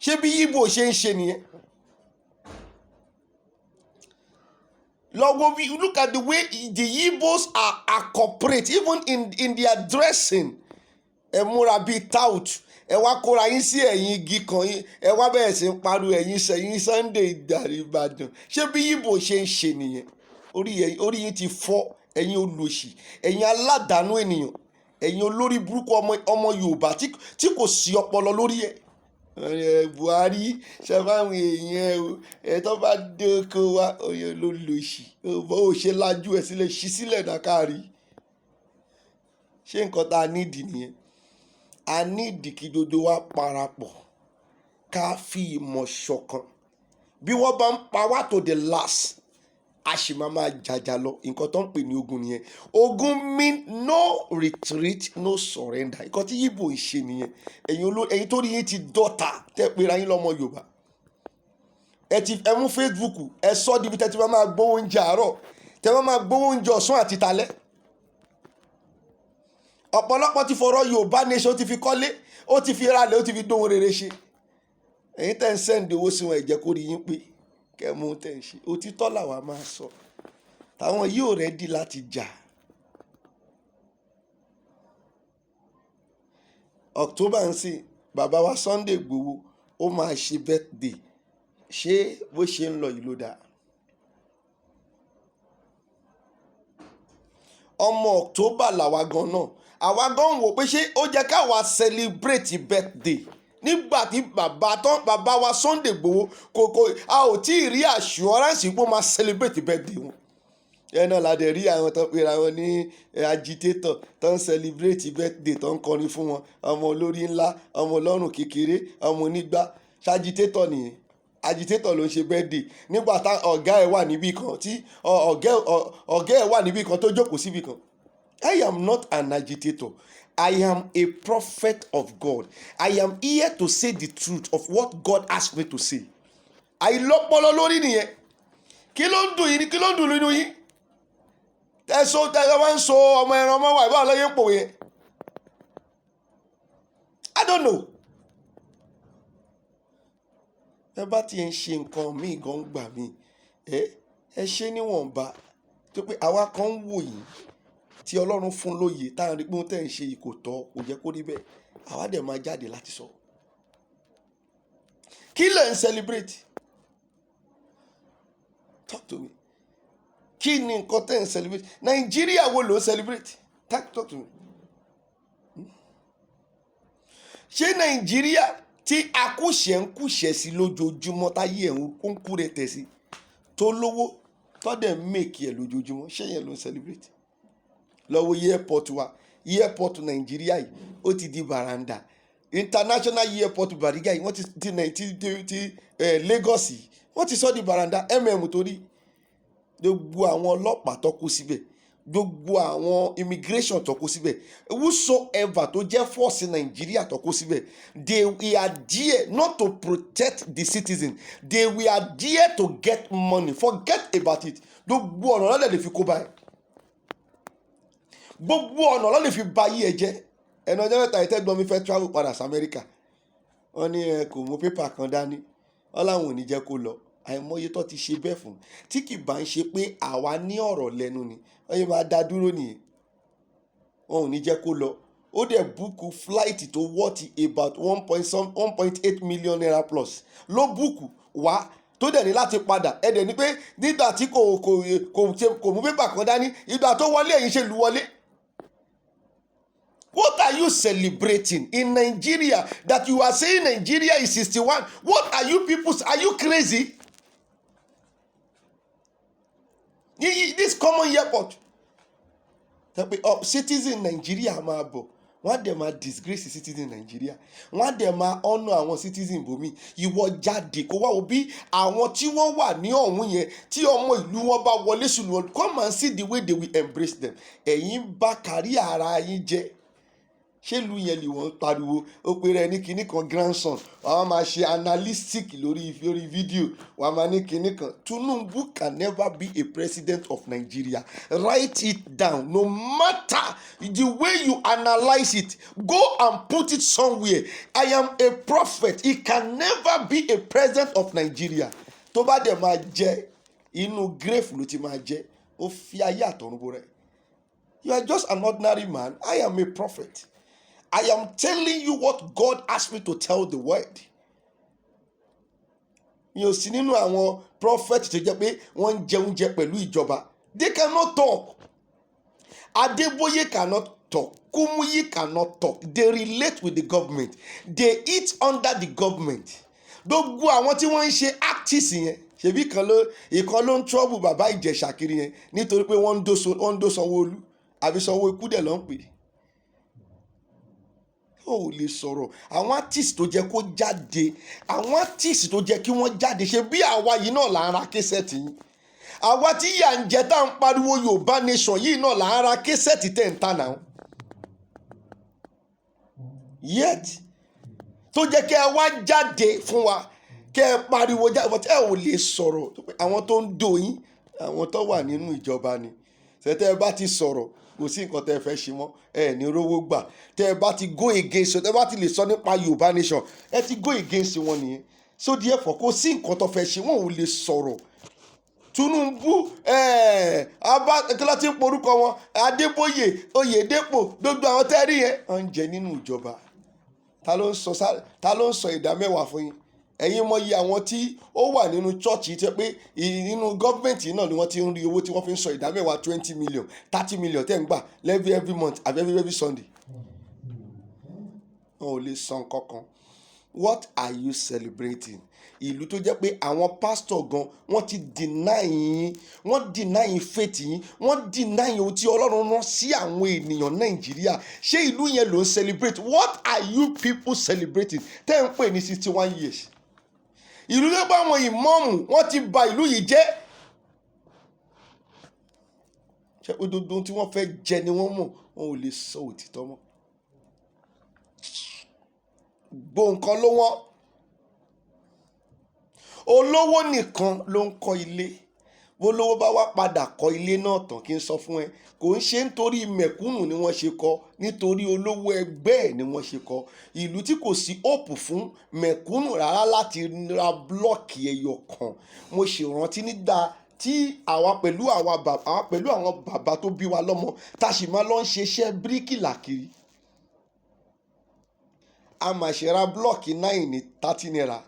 Ṣé bí Yíbò ṣe ń ṣe nìyẹn? Lọ́wọ́ bí, look at the way the Igbos are cooperate, even in their dressing. Ẹ múra bíi tout, ẹ wá kóra yín sí ẹ̀yìn igi kan yín, ẹ wá bẹ̀rẹ̀ sí ń pariwo, ẹ̀yìn sẹ́yìn Sunday Ìbàdàn. Ṣé bí Yíbò ṣe ń ṣe nìyẹn? Orí yín ti fọ́. Ẹ̀yin olòṣì, ẹ̀yin aládàánú ènìyàn, ẹ̀yin olórí burúkú ọmọ Yorùbá tí kò sí ọpọlọ lórí ẹ̀. Buhari ṣe fáwọn èèyàn ẹ o, ẹ tó bá dé oko wa, oyè ló lòṣì bó o ṣe lajú ẹ sílẹ̀, ṣí sílẹ̀ náà kárí. Ṣé nǹkan tá a nídìí nìyẹn? A nídìí kí gbogbo wa parapọ̀, ká fi ìmọ̀ ṣọ̀kan. Bí wọ́n bá ń pa wá to the last, a sì máa máa jàjà lọ. Nǹkan tó ń pè ní ogun nìyẹn. Ogun mean no retreat, no surrender. Nǹkan tí Yíbò ń ṣe nìyẹn. Ẹ̀yin oló, ẹ̀yin tó rí yín ti dọ́ta, tẹ́ pera yín lọ́mọ Yorùbá, ẹ ti ẹ mú Facebook, ẹ sọ di ibi tẹ́ ti máa máa gbówó oúnjẹ àárọ̀, tẹ́ máa máa gbówó oúnjẹ ọ̀sán àti talẹ́. Ọ̀pọ̀lọpọ̀ ti fọ̀rọ̀ Yorùbá nation, ó ti fi kọ́lé, ó ti fi ralẹ̀, ó ti fi dóhun rere ṣe. Ẹ̀yin tẹ́ ń send owó sí wọn, ẹ jẹ́ kó rí yín pé kẹ́ mú tẹ́ ń ṣe. Òtítọ́ làwa máa sọ. Táwọn yìí ò ready láti jà. October ń sìn, bàbá wa Sunday Igboho ó máa ṣe birthday. Ṣé bó ṣe ń lọ yìí ló dáa? Ọmọ October làwa gan náà. Àwa gan wò pé ṣé ó jẹ́ káwa celebrate birthday nígbà tí bàbá tán, bàbá wa Sunday Igboho, kò a ò tí ì rí assurance pé ó máa celebrate birthday wọn. Ẹ náà la dẹ̀ rí àwọn tó pera wọn ní agitator tó ń celebrate birthday, tó ń kọrin fún wọn, ọmọ olórí ńlá, ọmọ ọlọ́run kékeré, ọmọ onígbá. Agitator nìyẹn? Agitator ló ń ṣe birthday nígbà tá ọ̀gá ẹ̀ wà níbì kan, tí ọ̀gá ẹ̀ wà níbì kan tó jókòó síbì kan. I am not an agitator. I am a prophet of God. I am here to say the truth of what God asked me to say. Àìlọ́pọlọ lórí nìyẹn. Kí ló ń dùn yín? Kí ló ń dùn nínú yín? Tẹ́sọ́ tẹ́sọ́ máa ń so ọmọ ẹran mọ́ wà ìbáwọ̀ lọ́yẹ̀ pò yẹn. I don't know. Ẹ bá ti ń ṣe nǹkan míì gan gbà mí, ẹ ṣe níwọ̀nba tó pé àwa kan ń wò yín tí Ọlọ́run fún lóye, tá à ń rí pé ohun tẹ́ ń ṣe yìí kò tọ́, kò jẹ́ kó rí bẹ́ẹ̀, àwa dẹ̀ máa jáde láti sọ. Kí lẹ̀ ń celebrate? Talk to me. Kí ni nǹkan tẹ́ ń celebrate? Nàìjíríà wo ló ń celebrate? Talk to me. Ṣé Nàìjíríà tí akúṣẹ̀ ń kúṣẹ̀ sí lójoojúmọ́, táyé ẹ̀ ń kú rẹ̀ tẹ̀ sí, tó lówó tó dẹ̀ ń make ẹ̀ lójoojúmọ́, ṣé yẹn ló ń celebrate? Lọ́wọ́ airport wa, airport Nàìjíríà yìí, ó ti di baranda. International airport Bariga yìí, wọ́n ti ti ti ti Lagos yìí, wọ́n ti sọ di baranda. Torí gbogbo àwọn ọlọ́pàá tó kú síbẹ̀, gbogbo àwọn immigration tó kó síbẹ̀, whosoever tó jẹ́ force Nàìjíríà tó kó síbẹ̀, they were there not to protect the citizen, they were there to get money. Forget about it. Gbogbo ọ̀nà lọ́dẹ̀ lè fi kó báyìí, gbogbo ọ̀nà ló lè fi ba ayé ẹ jẹ́. Ẹnu ọjọ́ mẹ́ta ìtẹ́gbọ́n mi fẹ́ travel padà sí Amẹ́ríkà, wọ́n ní ẹ kò mú paper kan dání, wọ́n láwọn ò ní jẹ́ kó lọ. Àìmọye tó ti ṣe bẹ́ẹ̀ fún, tí kì bá ń ṣe pé àwa ní ọ̀rọ̀ lẹ́nu ni wọ́n yẹ máa dá dúró nìyẹn. Wọn ò ní jẹ́ kó lọ. Ó dẹ̀ book flight tó worth about 1.8 million naira plus ló book wá, tó dẹ̀ ní láti padà. Ẹ dẹ̀ ní pé nígbà tí kò mú paper kan dání, ìgbà tó wọlé, ẹ̀yìn ṣe lù wọlé. What are you celebrating in Nigeria that you are saying Nigeria is 61? What are you people? Are you crazy? This common airport. Tẹ́pẹ́ oh, citizen Nigeria máa bọ̀, wọ́n á dẹ̀ máa disgrace citizen Nigeria, wọ́n á dẹ̀ máa honour àwọn citizen bòmí. Ìwọ jáde kó wá wo bí àwọn tí wọ́n wà ní ọ̀hún yẹn, tí ọmọ ìlú wọn bá wọlé sílùú wọn, come and see the way they will embrace them. Ẹ̀yin bá kárí ara yín jẹ́. Ṣé ìlú yẹn lè wọ́n pariwo ó pe rẹ ní kinní kan grandson, wàá máa ṣe analytic lórí fídíò, wàá máa ní kinní kan. Tinubu can never be a president of Nigeria. Write it down. No matter the way you analyse it, go and put it somewhere. I am a prophet. He can never be a president of Nigeria. Tó bá dẹ̀ máa jẹ́, inú grave ló ti máa jẹ́. Ó fi ayé àtọ̀run bo rẹ̀. You are just an ordinary man. I am a prophet. I am telling you what God asked me to tell the world. Mi ò sí nínú àwọn prophet tó jẹ́ pé wọ́n ń jẹ oúnjẹ pẹ̀lú ìjọba. They cannot talk. Adeboye cannot talk. Kumuyi cannot talk. They relate with the government. They eat under the government. Gbogbo àwọn tí wọ́n ń ṣe artist yẹn, ṣebí kan ló ìkan ló ń trouble bàbá Ìjẹ̀ṣà kiri yẹn nítorí pé wọ́n ń dó Sanwó-Olú àbí Sanwó ikú dẹ̀ ló ń pè é. Ó lè sọ̀rọ̀. Àwọn artist tó jẹ́ kó jáde, àwọn artist tó jẹ́ kí wọ́n jáde, ṣe bí àwa yìí náà là ń ra cassette yín. Àwa tí yà ń jẹ tá à ń pariwo Yorùbá nation yìí náà là ń ra cassette tẹ̀ ń tà náà. Yet tó jẹ́ kí ẹ wá jáde fún wa, kẹ́ ẹ pariwo jáde, but ẹ ò lè sọ̀rọ̀. Àwọn tó ń dò yín, àwọn tó wà nínú ìjọba ni. Ṣètẹ́ ẹ bá ti sọ̀rọ̀, kò sí nǹkan tẹ́ ẹ fẹ́ ṣe mọ́, ẹ ní rówó gbà. Tẹ́ ẹ bá ti go against, tẹ́ ẹ bá ti lè sọ nípa Yorùbá nation, ẹ ti go against wọn nìyẹn. So therefore, kò sí nǹkan tó fẹ́ ṣe, wọn ò lè sọ̀rọ̀. Tinubu, abá kí ló ti ń porúkọ wọn, Adébóyè, Oyèdépò, gbogbo àwọn tẹ́ rí yẹn, wọ́n ń jẹ nínú ìjọba. Ta ló ń sọ ìdá mẹ́wàá fún yín? Ẹ̀yin mọ iye àwọn tí ó wà nínú church tẹ́ pé nínú gọ́ọ̀mẹ̀ntì náà ni wọ́n ti ń rí owó tí wọ́n fi ń sọ ìdá mẹ́wàá, 20 million, 30 million tẹ́ ń gbà every month àbí every Sunday. Wọn ò lè san kankan. What are you celebrating? Ìlú tó jẹ́ pé àwọn pásítọ̀ gan, wọ́n ti deny yín, wọ́n deny faith yín, wọ́n deny ohun tí Ọlọ́run rán sí àwọn ènìyàn Nàìjíríà. Ṣé ìlú yẹn ló ń celebrate? What are you people celebrating tẹ́ ń pè ní 61 years? Ìlú tó bá àwọn ìmáàmù, wọ́n ti bà ìlú yìí jẹ́. Ṣé òdodo tí wọ́n fẹ́ jẹ ni wọ́n mọ̀? Wọn ò lè sọ òtítọ́ mọ́. Gbogbo nǹkan ló wọ́n. Olówó nìkan ló ń kọ́ ilé. Bólówó bá wá padà kọ́ ilé náà tán, kí n sọ fún ẹ, kò ń ṣe nítorí mẹ̀kúnnù ni wọ́n ṣe kọ́, nítorí olówó ẹgbẹ́ ẹ̀ ni wọ́n ṣe kọ́. Ìlú tí kò sí hope fún mẹ̀kúnnù rárá láti ra block ẹyọ kan. Mo sì rántí nígbà tí àwa pẹ̀lú àwọn bàbá tó bí wa lọ́mọ, tá a sì máa lọ ń ṣiṣẹ́ bíríkìlà kiri, a máa ṣe ra block 9 ní ₦30,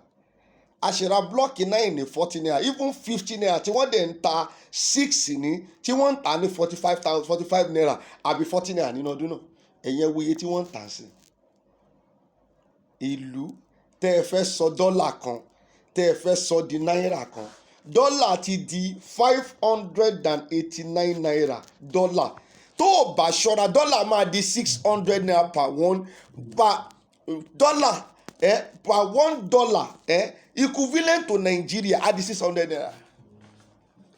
a ṣe ra block 9 ní ₦40, even ₦50, tí wọ́n dẹ̀ ń ta six ní, tí wọ́n ń tà ní 45,000, ₦45 àbí ₦40 nínú ọdún náà. Ẹ̀yẹn wo iye tí wọ́n ń tà sí. Ìlú tẹ́ ẹ fẹ́ sọ dọ́là kan, tẹ́ ẹ fẹ́ sọ di náírà kan, dọ́là ti di ₦589. Dọ́là, tó o bá ṣọ́ra, dọ́là máa di ₦600 per one, per dollar, per $1, equivalent to Nigeria á di ₦600.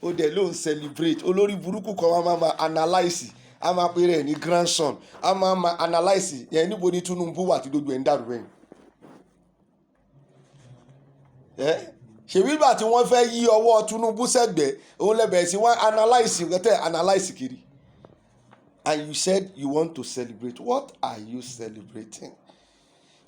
Ó dẹ̀ ló ń celebrate. Olórí burúkú kan wá máa ma analyse, a máa pe rẹ̀ ní grandson, a máa ma analyse yẹn. Níbo ni Tinubu wà tí gbogbo ẹ̀ ń dàrú bẹ́ẹ̀? Ẹ ṣèbí ìgbà tí wọ́n fẹ́ yí ọwọ́ Tinubu sẹ́gbẹ̀ẹ́, òun lẹ́bẹ̀ẹ́ sí wọ́n analyse nǹkan tẹ́ analyse kiri. And you said you want to celebrate. What are you celebrating?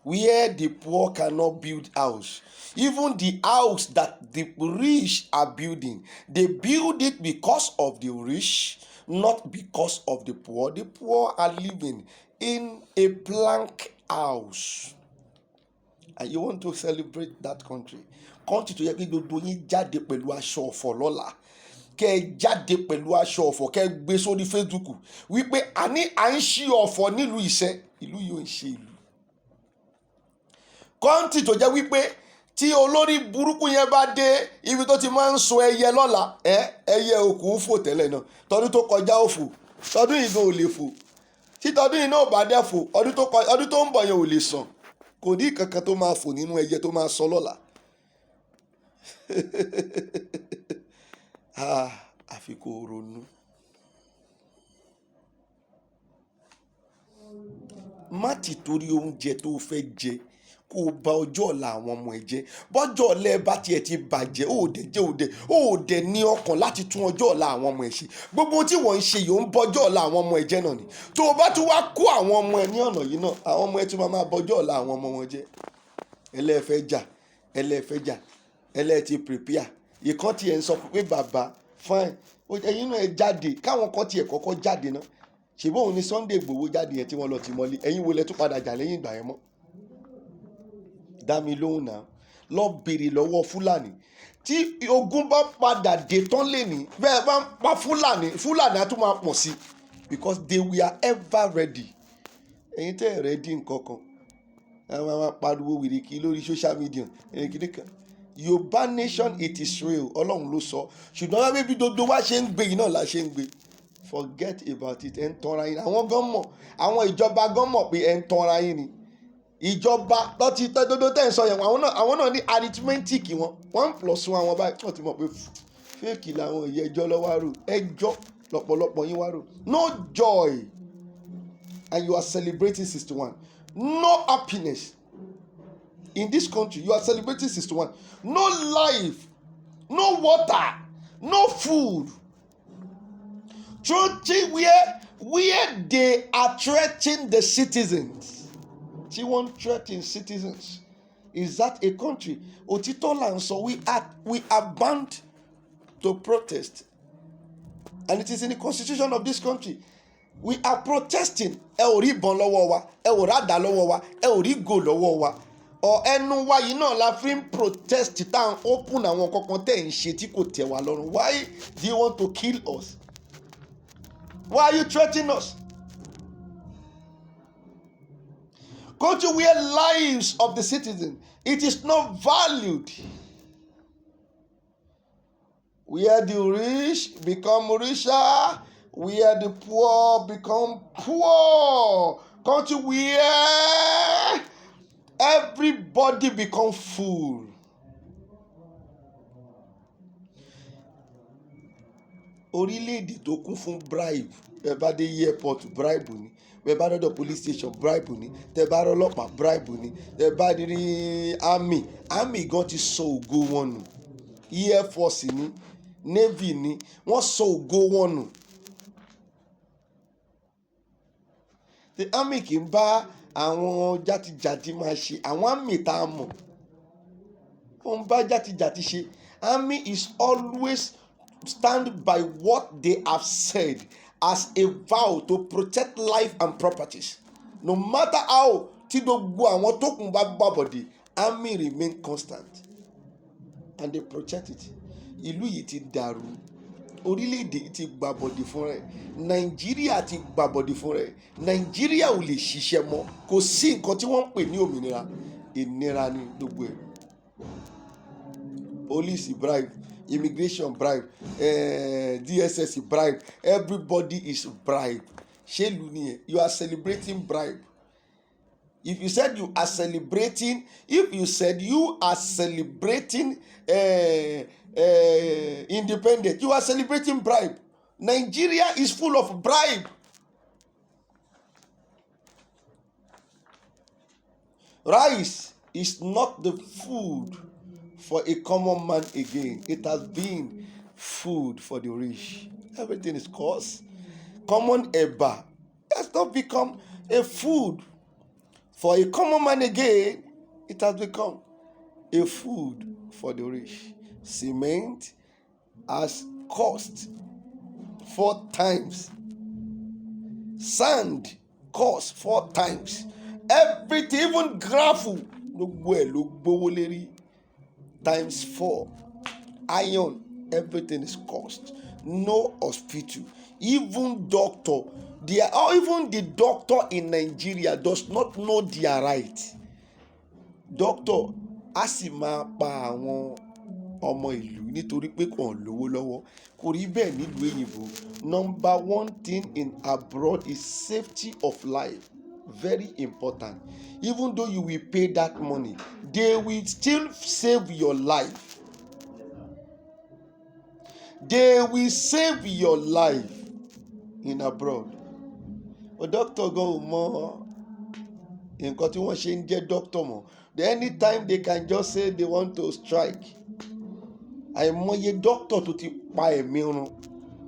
Where the poor cannot build house. Even the house that the rich are building, they build it because of the rich, not because of the poor. The poor are living in a plank house, and you want to celebrate that country? Country tó yẹ kí gbogbo yín jáde pẹ̀lú aṣọ ọ̀fọ̀ lọ́la, kẹ́ ẹ jáde pẹ̀lú aṣọ ọ̀fọ̀, kẹ́ ẹ gbé sórí Facebook wípé àní à ń ṣí ọ̀fọ̀ nílùú ìṣẹ́. Ìlú yìí ò ń ṣe ìlú. Country tó jẹ́ wípé tí olórí burúkú yẹn bá dé ibi tó ti máa ń sun ẹyẹ lọ́la, ẹ ẹyẹ òkú ń fò tẹ́lẹ̀ náà. Tọdún tó kọjá ò fò, tọdún yìí gan ò lè fò. Tí tọdún yìí náà ò bá dẹ́ fò, ọdún tó ń bọ̀ yẹn ò lè sàn. Kò ní kankan tó máa fò nínú ẹyẹ tó máa sọ lọ́la. Ah, àfi kó ronú. Má ti torí oúnjẹ tó fẹ́ jẹ kó o bà ọjọ́ ọ̀la àwọn ọmọ ẹ jẹ́. Bọ́jọ́ ọ̀la ẹ bá tiẹ̀ ti bàjẹ́, ó dẹ̀ jẹ́ ó dẹ̀ ní ọkàn láti tún ọjọ́ ọ̀la àwọn ọmọ ẹ ṣe. Gbogbo tí wọ́n ń ṣe yìí, ó ń bọ́jọ́ ọ̀la àwọn ọmọ ẹ jẹ́ náà ni. Tó o bá tún wá kó àwọn ọmọ ẹ ní ọ̀nà yìí náà, àwọn ọmọ ẹ tún máa máa bọ́jọ́ ọ̀la àwọn ọmọ wọn jẹ́. Ẹlẹ́fẹ́ jà, ẹlẹ́fẹ́ jà, ẹlẹ́ ti prepare. Ìkan tiẹ̀ ń sọ pé bàbá fine, ẹ̀yin náà ẹ jáde, káwọn kan tiẹ̀ kọ́kọ́ jáde náà. Ṣèbí òun ni Sunday Igboho jáde yẹn tí wọ́n lọ tì mọ́lé? Ẹ̀yin wo lẹ tún padà jà lẹ́yìn ìgbà yẹn mọ́? Dá mi lóhùn náà. Lọ bèrè lọ́wọ́ Fúlàní. Tí ogun bá padà dé tán lẹ́ni, bẹ́ẹ̀ bá ń pa Fúlàní, Fúlàní á tún máa pọ̀ sí, because they were ever ready. Ẹ̀yin tẹ́ ẹ̀ ready nǹkan kan, ẹ máa máa pariwo wìrìkì lórí social media. Ẹ̀yin kìíní kan, Yorùbá nation, it is real. Ọlọ́run ló sọ, ṣùgbọ́n wá bí gbogbo wa ṣe ń gbé yìí náà la ṣe ń gbé. Forget about it. Ẹ̀ ń tanra yín. Àwọn gan mọ̀, àwọn ìjọba gan mọ̀ pé ẹ̀ ń tanra yín ni. Ìjọba tó ti dodo tẹ́ ń sọ yẹn, àwọn náà ní arithmetic wọn, one plus one. Àwọn báyìí, wọ́n ti mọ̀ pé fake làwọn ìyẹn. Ẹjọ́ lọ́wọ́ àrò, ẹjọ́ lọ́pọ̀lọpọ̀ yín wá rò. No joy, and you are celebrating 61. No happiness in this country, you are celebrating 61. No life, no water, no food. Truly, where they are threatening the citizens, tí wọ́n ń threaten citizens, is that a country? Òtítọ́ là ń sọ. We are bound to protest, and it is in the constitution of this country. We are protesting. Ẹ ò rí ìbọn lọ́wọ́ wa, ẹ ò rádàá lọ́wọ́ wa, ẹ ò rí ìgò lọ́wọ́ wa. Ọ ẹnu wa yìí náà la fi ń protest, tá à ń open àwọn kankan tẹ̀ ń ṣe tí kò tẹ̀ wá lọ́rùn. Why do you want to kill us? Why are you threatening us? Country where lives of the citizen, it is not valued. Where the rich become richer, where the poor become poor. Country where everybody become full. Orílẹ̀-èdè tó kún fún bribe. Bẹ́ẹ̀ bá dé airport, bribe ni. Bẹ́ẹ̀ bá dọ́dọ̀ police station, bribe ni. Tẹ́ bá rọ́lọ́pàá, bribe ni. Tẹ́ bá rí army, army gan ti sọ ògo wọn nù. Air force ni, navy ni, wọ́n sọ ògo wọn nù. The army kì í bá àwọn játijàti máa ṣe. Àwọn army tá a mọ̀, wọ́n ń bá játijàti ṣe. Army is always stand by what they have said as a vow to protect life and properties. No matter how tí gbogbo àwọn tó kù bá gbàbọ̀dè, army remain constant and they protect it. Ìlú yìí ti dàrú, orílẹ̀-èdè yìí ti gbàbọ̀dè fún rẹ̀, Nàìjíríà ti gbàbọ̀dè fún rẹ̀, Nàìjíríà ò lè ṣiṣẹ́ mọ́. Kò sí nǹkan tí wọ́n ń pè ní òmìnira, ìnira ni gbogbo ẹ̀. Police bribe, immigration bribe, DSS bribe, everybody is bribe. Ṣé ìlú nìyẹn? You are celebrating bribe. If you said you are celebrating, if you said you are celebrating independence, you are celebrating bribe. Nigeria is full of bribe. Rice is not the food for a common man again. It has been food for the rich. Everything is cost. Common eba has not become a food for a common man again. It has become a food for the rich. Cement has cost 4 times. Sand cost 4 times. Everything, even gravel, gbogbo ẹ̀ ló gbówó lérí times 4. Iron, everything is cost. No hospital, even doctor. Even the doctor in Nigeria does not know their right. Doctor á sì máa pa àwọn ọmọ ìlú nítorí pé kò lówó lọ́wọ́. Kò rí bẹ́ẹ̀ nílùú òyìnbó. Number one thing in abroad is safety of life. Very important. Even though you will pay that money, they will still save your life. They will save your life in abroad. O doctor gan ò mọ nǹkan tí wọ́n ṣe ń jẹ́ doctor mọ́. Anytime they can just say they want to strike. Àìmọye doctor tó ti pa ẹ̀mí run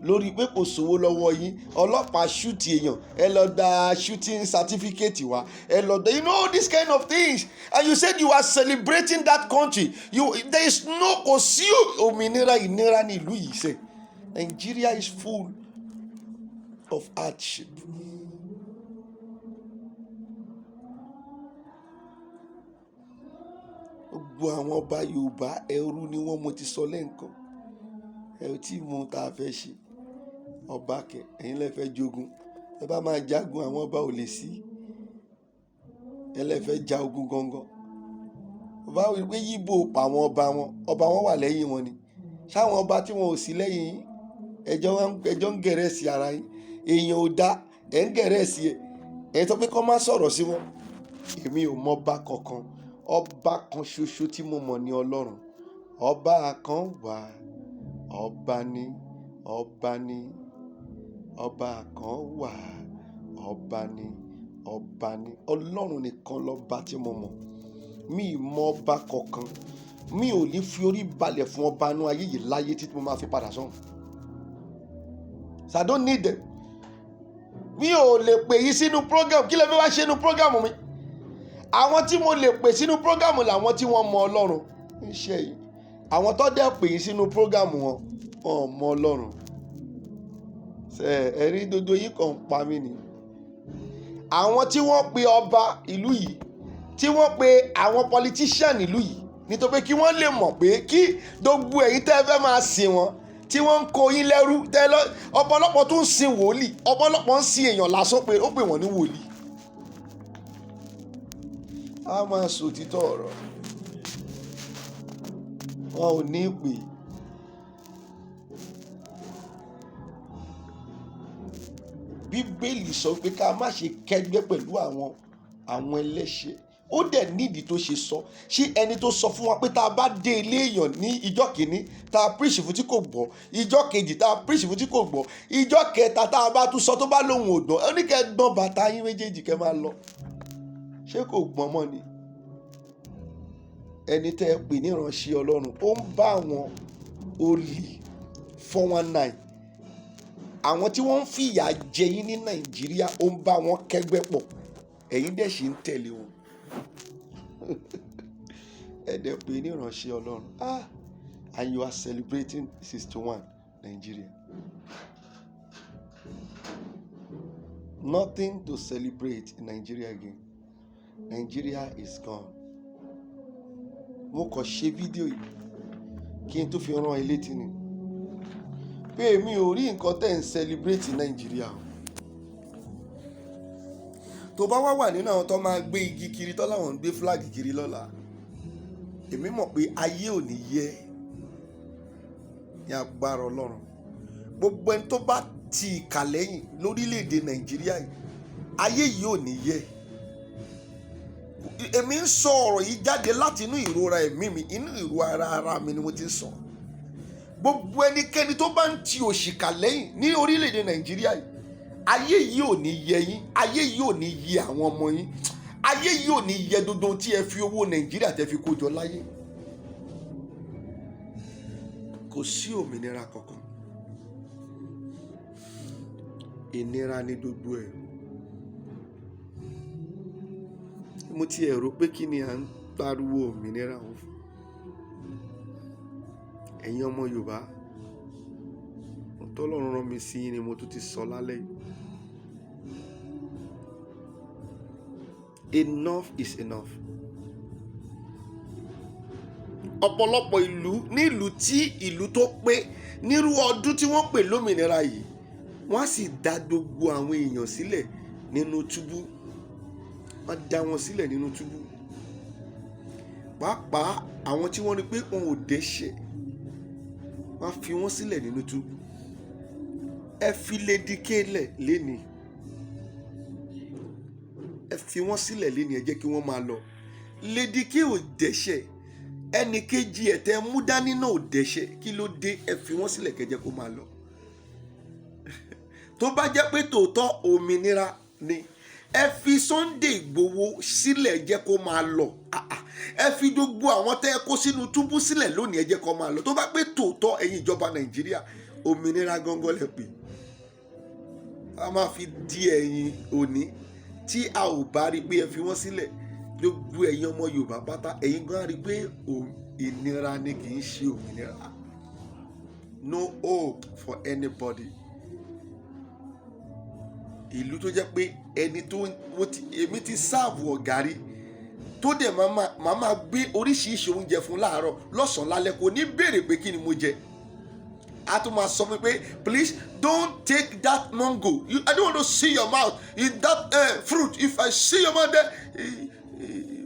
lórí pé kò sówó lọ́wọ́ yín. Ọlọ́pàá shoot èèyàn, ẹ lọ gba shooting certificate wá, ẹ lọ gba, you know, this kind of things. And you said you are celebrating that country. You, there is no, kò sí òmìnira, ìnira ní ìlú yìí sẹ́. Nigeria is full of hardship. Gbogbo àwọn ọba Yorùbá ẹrú ni wọ́n, mo ti sọ lẹ́ǹkan. Ẹ ò tí ì mọ ohun tá a fẹ́ ṣe. Ọba kẹ, ẹ̀yin lẹ fẹ́ jogun. Ẹ bá máa jagun, àwọn ọba ò lè sí. Ẹ lẹ fẹ́ ja ogun gangan. Ọba wí pé Yíbò pa àwọn ọba wọn, ọba wọn wà lẹ́yìn wọn ni. Ṣáwọn ọba tí wọn ò sí lẹ́yìn yín, ẹjọ́ ń gẹ̀rẹ́ sí ara yín. Èèyàn ò dá, ẹ̀ ń gẹ̀rẹ́ sí ẹ. Ẹ sọ pé kọ́ má sọ̀rọ̀ sí wọn. Èmi ò mọ ọba kankan. Ọba kan ṣoṣo tí mo mọ̀ ni Ọlọ́run. Ọba kan wà, ọba ni, ọba ni. Ọba kan wà, ọba ni, ọba ni. Ọlọ́run nìkan lọ́ba tí mo mọ̀. Mi ò mọ ọba kankan. Mi ò ní fi orí balẹ̀ fún ọba inú ayé yìí láyé títí mo máa fi padà sọ́run. So I don't need them. Mi ò lè pè yín sínú program. Kí lẹ fẹ́ wá ṣe nínú program mi? Àwọn tí mo lè pè sínú program làwọn tí wọ́n mọ Ọlọ́run. Ń ṣe yìí. Àwọn tó dẹ̀ pè yín sínú program wọn, wọn ò mọ Ọlọ́run. Ṣé ẹ rí dodo yín kan ń pa mí ni? Àwọn tí wọ́n pe ọba ìlú yìí, tí wọ́n pe àwọn politician ìlú yìí, nítorí pé kí wọ́n lè mọ̀ pé kí gbogbo ẹ̀yin tẹ́ ẹ fẹ́ máa sìn wọ́n, tí wọ́n ń kó yín lẹ́rú, tẹ́ lọ, ọ̀pọ̀lọpọ̀ tó ń sin wòlíì, ọ̀pọ̀lọpọ̀ ń sin èèyàn lásán pé ó pè wọ́n ní wòlíì. A máa sọ òtítọ́ ọ̀rọ̀. Wọn ò ní pè. Bíbélì sọ pé ká má ṣe kẹ́gbẹ́ pẹ̀lú àwọn ẹlẹ́ṣẹ̀. Ó dẹ̀ nídìí tó ṣe sọ. Ṣé ẹni tó sọ fún wa pé tá a bá dé ilé èèyàn ní ìjọ́ kìíní, tá a preach fún tí kò gbọ́, ìjọ́ kejì tá a preach fún tí kò gbọ́, ìjọ́ kẹta tá a bá tún sọ, tó bá lóhùn ò gbọ́, ó ní kẹ́ gbọ́n bàtà yín méjèèjì, kẹ́ máa lọ, ṣé kò gbọ́n mọ́ ni? Ẹni tẹ́ ẹ pè ní ìránṣẹ́ Ọlọ́run, ó ń bá àwọn olè, 419, àwọn tí wọ́n ń fìyà jẹ yín ní Nàìjíríà, ó ń bá wọn kẹ́gbẹ́ pọ̀. Ẹ̀yin dẹ̀ sì ń tẹ̀lé wọn. Ẹ dẹ̀ pè ní ìránṣẹ́ Ọlọ́run. Ah, and you are celebrating 61 Nigeria. Nothing to celebrate in Nigeria again. Nigeria is gone. Mo kàn ṣe fídíò yìí kí n tó fi rán ẹ létí ni pé èmi ò rí nǹkan tẹ̀ ń celebrate Nàìjíríà o. Tó bá wá wà nínú àwọn tó máa gbé igi kiri, tó láwọn ń gbé flag kiri lọ́la, èmi mọ̀ pé ayé ò ní yẹ ní agbára Ọlọ́run. Gbogbo ẹni tó bá ti ìkà lẹ́yìn lórílẹ̀‐èdè Nàìjíríà yìí, ayé yìí ò ní yẹ. Èmi ń sọ ọ̀rọ̀ yìí jáde láti inú ìrora ẹ̀mí mi, inú ìrora ara mi ni mo ti ń sọ. Gbogbo ẹnikẹ́ni tó bá ń ti òṣìkà lẹ́yìn ní orílẹ̀‐èdè Nàìjíríà yìí, ayé yìí ò ní yẹ yín, ayé yìí ò ní yẹ àwọn ọmọ yín, ayé yìí ò ní yẹ gbogbo tí ẹ fi owó Nàìjíríà tẹ fi kó jọ láyé. Kò sí òmìnira kankan, ìnira ní gbogbo ẹ̀. Mo ti ẹ̀ rò pé kí ni à ń pariwo òmìnira òun fún? Ẹ̀yin ọmọ Yorùbá, tọ́lọ́run rán mi sí yín ni mo tún ti sọ lálẹ́ yìí. Enough is enough. Ọ̀pọ̀lọpọ̀ ìlú, nílùú tí ìlú tó pé nírú ọdún tí wọ́n pè lómìnira yìí, wọ́n á sì dá gbogbo àwọn èèyàn sílẹ̀ nínú túbú. Wọ́n á dá wọn sílẹ̀ nínú túbú, pàápàá àwọn tí wọ́n rí pé wọn ò dẹ́ṣẹ̀, wọ́n á fi wọ́n sílẹ̀ nínú túbú. Ẹ fi Lady K lẹ̀ lénìí, ẹ fi wọ́n sílẹ̀ lénìí, ẹ jẹ́ kí wọ́n máa lọ. Lady K ò dẹ́ṣẹ̀, ẹnì kejì ẹ̀ tẹ́ mú dání náà ò dẹ́ṣẹ̀. Kí ló dé? Ẹ fi wọ́n sílẹ̀, kẹ́ jẹ́ kó máa lọ. Tó bá jẹ́ pé tòótọ́ òmìnira ni, ẹ fi Sunday Igboho sílẹ̀, jẹ́ kó máa lọ. Ẹ fi gbogbo àwọn tẹ́ ẹ kó sínú túbú sílẹ̀ lónìí, ẹ jẹ́ kó máa lọ. Tó bá pé tòótọ́ ẹ̀yin ìjọba Nàìjíríà, òmìnira gangan lẹ pè, a máa fi di ẹ̀yìn òní tí a ò bá rí pé ẹ fi wọ́n sílẹ̀, gbogbo ẹ̀yin ọmọ Yorùbá pátá, ẹ̀yin gan rí pé ìnira ni, kì í ṣe òmìnira. No hope for anybody. Ìlú tó jẹ́ pé ẹni tó mo ti èmi ti serve ọ̀gá rí, tó dẹ̀ máa gbé oríṣiríṣi oúnjẹ fún láàárọ̀, lọ́sàn-án, lálẹ́, kò ní béèrè pé kí ni mo jẹ. A tún máa sọ fún mi pé, "Please don't take that mango. I don't want to see your mouth in that fruit. If I see your mouth there,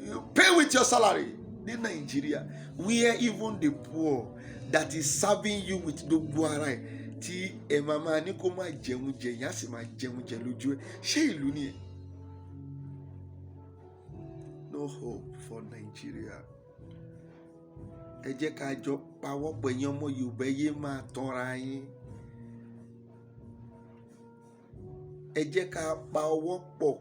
you pay with your salary." Ní Nàìjíríà, where even the poor that is serving you with gbogbo ara ẹ̀, tí ẹ máa máa ní kó má jẹun jẹ, ìyá sì máa jẹun jẹ lójú ẹ. Ṣé ìlú ni ẹ? No hope for Nigeria. Ẹ jẹ́ ká jọ pawọ́pọ̀. Ẹ̀yin ọmọ Yorùbá, ẹ yé máa tanra yín. Ẹ jẹ́ ká pa ọwọ́ pọ̀,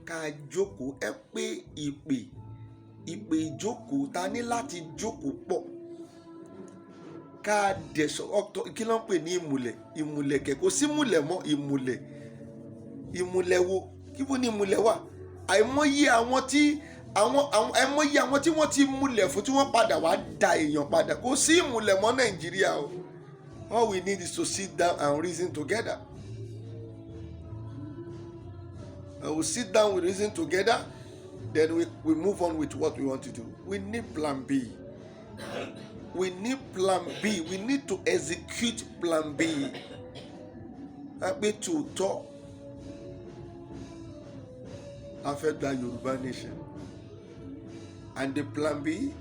ká jókòó. Ẹ pé ìpè ìjókòó ta ní láti jókòó pọ̀, ká dẹ̀ sọ ọ̀tọ̀. Kí ló ń pè ní ìmùlẹ̀? Ìmùlẹ̀ kẹ̀, kò sí ìmùlẹ̀ mọ́. Ìmùlẹ̀, ìmùlẹ̀ wo? Kí bó ní ìmùlẹ̀ wà? Àìmọye àwọn tí àwọn àìmọye àwọn tí wọ́n ti múlẹ̀ fún, tí wọ́n padà wá da èèyàn padà. Kò sí ìmùlẹ̀ mọ́ Nàìjíríà o. All we need is to sit down and reason together. We sit down, we reason together, then we move on with what we want to do. We need plan B. We need plan B. We need to execute plan B. Pé tòótọ́ a fẹ́ gba Yorùbá nation, and the plan B,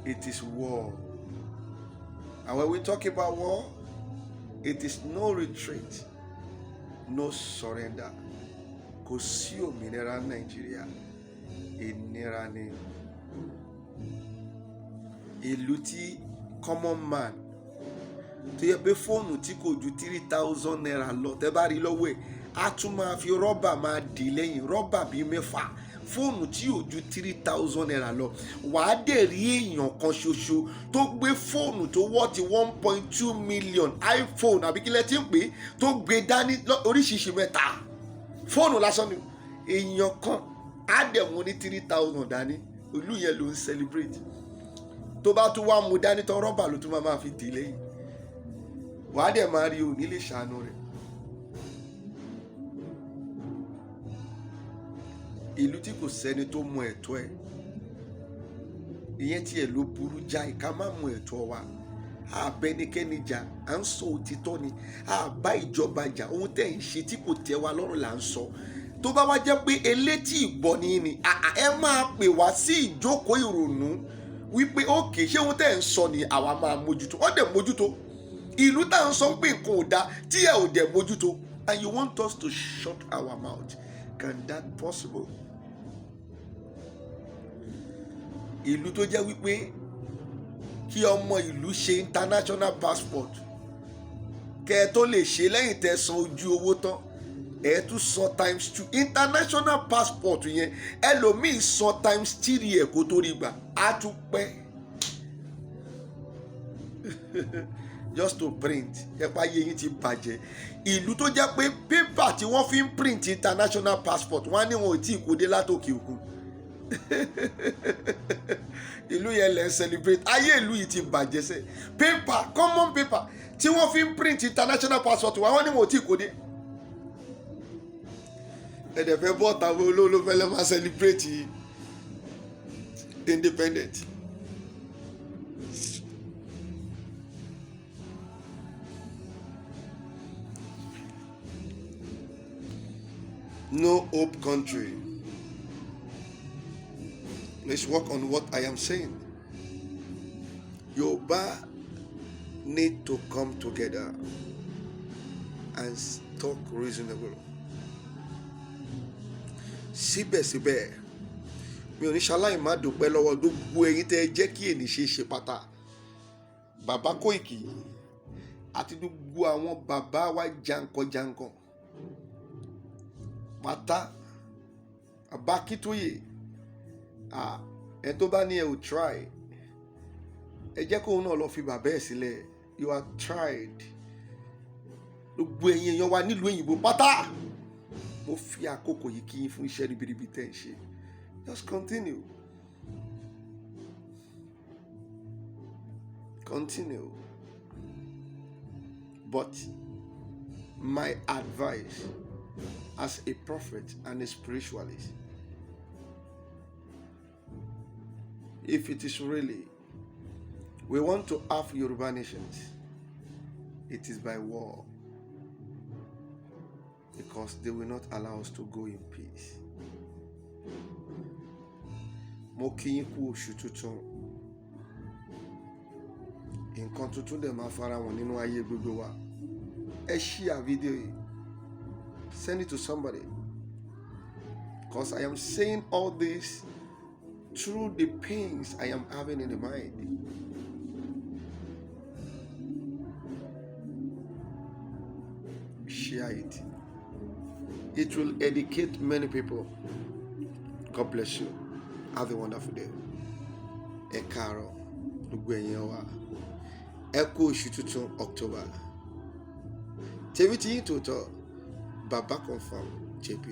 it is war. And when we talk about war, it is no retreat, No surrender. Kò sí òmìnira Nàìjíríà, ìnira ni. Ìlú tí common man tó yẹ pé fóònù tí kò ju ₦3,000 lọ, tẹ́ bá rí lọ́wọ́ ẹ̀, á tún máa fi rọ́bà máa dì lẹ́yìn, rọ́bà bíi mẹ́fà. Fóònù tí ò ju ₦3,000 lọ, wàá dẹ̀ rí èèyàn kan ṣoṣo tó gbé fóònù tó worth 1.2 million, iPhone àbí kílẹ̀ tí ń pè é, tó gbé dání oríṣiríṣi mẹ́ta. Fóònù lásán ni. Èèyàn kan á dẹ̀ mú ní 3,000 dání. Ìlú yẹn ló ń celebrate. Tó bá tún wá mú dání tán, rọ́bà ló tún máa fi dì lẹ́yìn. Wàá dẹ̀ máa rí, òní lè ṣàánú rẹ̀. Ìlú tí kò sẹ́ni tó mọ ẹ̀tọ́ ẹ̀, ìyẹn tiẹ̀ ló burú jáì. Ká má mọ ẹ̀tọ́ wa. Àbẹnikẹ́ni jà, à ń sọ òtítọ́ ni. Àbá ìjọba jà, ohun tẹ́ ń ṣe tí kò tẹ́ wa lọ́rùn là ń sọ. Tó bá wá jẹ́ pé elétí ìgbọ́ni ni, ẹ máa pè wá sí ìjókòó ìrònú wípé òkè, ṣé ohun tẹ́ ń sọ ni àwa máa mójútó. Wọ́n dẹ̀ mójútó. Ìlú tá à ń sọ pé nǹkan ò dáa tí ẹ ò dẹ̀ mójútó, and you want us to shut our mouth, can that possible? Ìlú tó jẹ́ wípé kí ọmọ ìlú ṣe international passport, kẹ́ ẹ tó lè ṣe, lẹ́yìn tẹ́ san ojú owó tán, ẹ tún san times two. International passport yẹn, ẹlòmíì san times three ẹ̀ kó tó rí gbà, á tún pẹ́ just to print. Ẹ̀pá ayé yín ti bàjẹ́. Ìlú tó jẹ́ pé pépà tí wọ́n fi ń print international passport, wọ́n á ní wọn ò tí ì kó dé látòkè òkun, ìlú yẹn lẹ́ ń celebrate. Ayé ìlú yìí ti bàjẹ́ sẹ́. Paper, common paper tí wọ́n fi ń print international passport wa, wọ́n ní wọn ò tí ì kó dé. Ẹ̀dẹ̀ fẹ́ bọ́ tàwọn olóòlò fẹ́ lẹ́ máa celebrate independent. No hope country. Let's work on what I am saying. Yoruba need to come together and talk reasonable. Síbẹ̀síbẹ̀, mi ò ní ṣaláì má dúpẹ́ lọ́wọ́ gbogbo ẹ̀yin tẹ́ ẹ jẹ́ kí èní ṣe é ṣe pátá. Bàbá Kóìkì àti gbogbo àwọn bàbá wa jankan-jankan pátá, bàbá Akíntóyè, ẹ tó bá ní ẹ ò try, ẹ jẹ́ kóun náà lọ fi bàbá ẹ̀ sílẹ̀. You are tried. Gbogbo ẹ̀yin èèyàn wa nílùú òyìnbó pátá, mo fi àkókò yìí kí yín fún iṣẹ́ ribiribi tẹ́ ń ṣe. Just continue, continue. But my advice as a prophet and a spiritualist, if it is really we want to have Yoruba nations, it is by war, because they will not allow us to go in peace. Mo kí yín kú oṣù tuntun. Nǹkan tuntun dẹ̀ máa fara wọn nínú ayé gbogbo wa. Ẹ share fídíò yìí, send it to somebody, because I am saying all this through the pains I am having in the mind. Share it. It will educate many people. God bless you. Have a wonderful day. Ẹ káàárọ̀ gbogbo ẹ̀yin wa. Ẹ kú oṣù tuntun, October. Tèmi tí yín tòótọ́, Baba Confirm JP.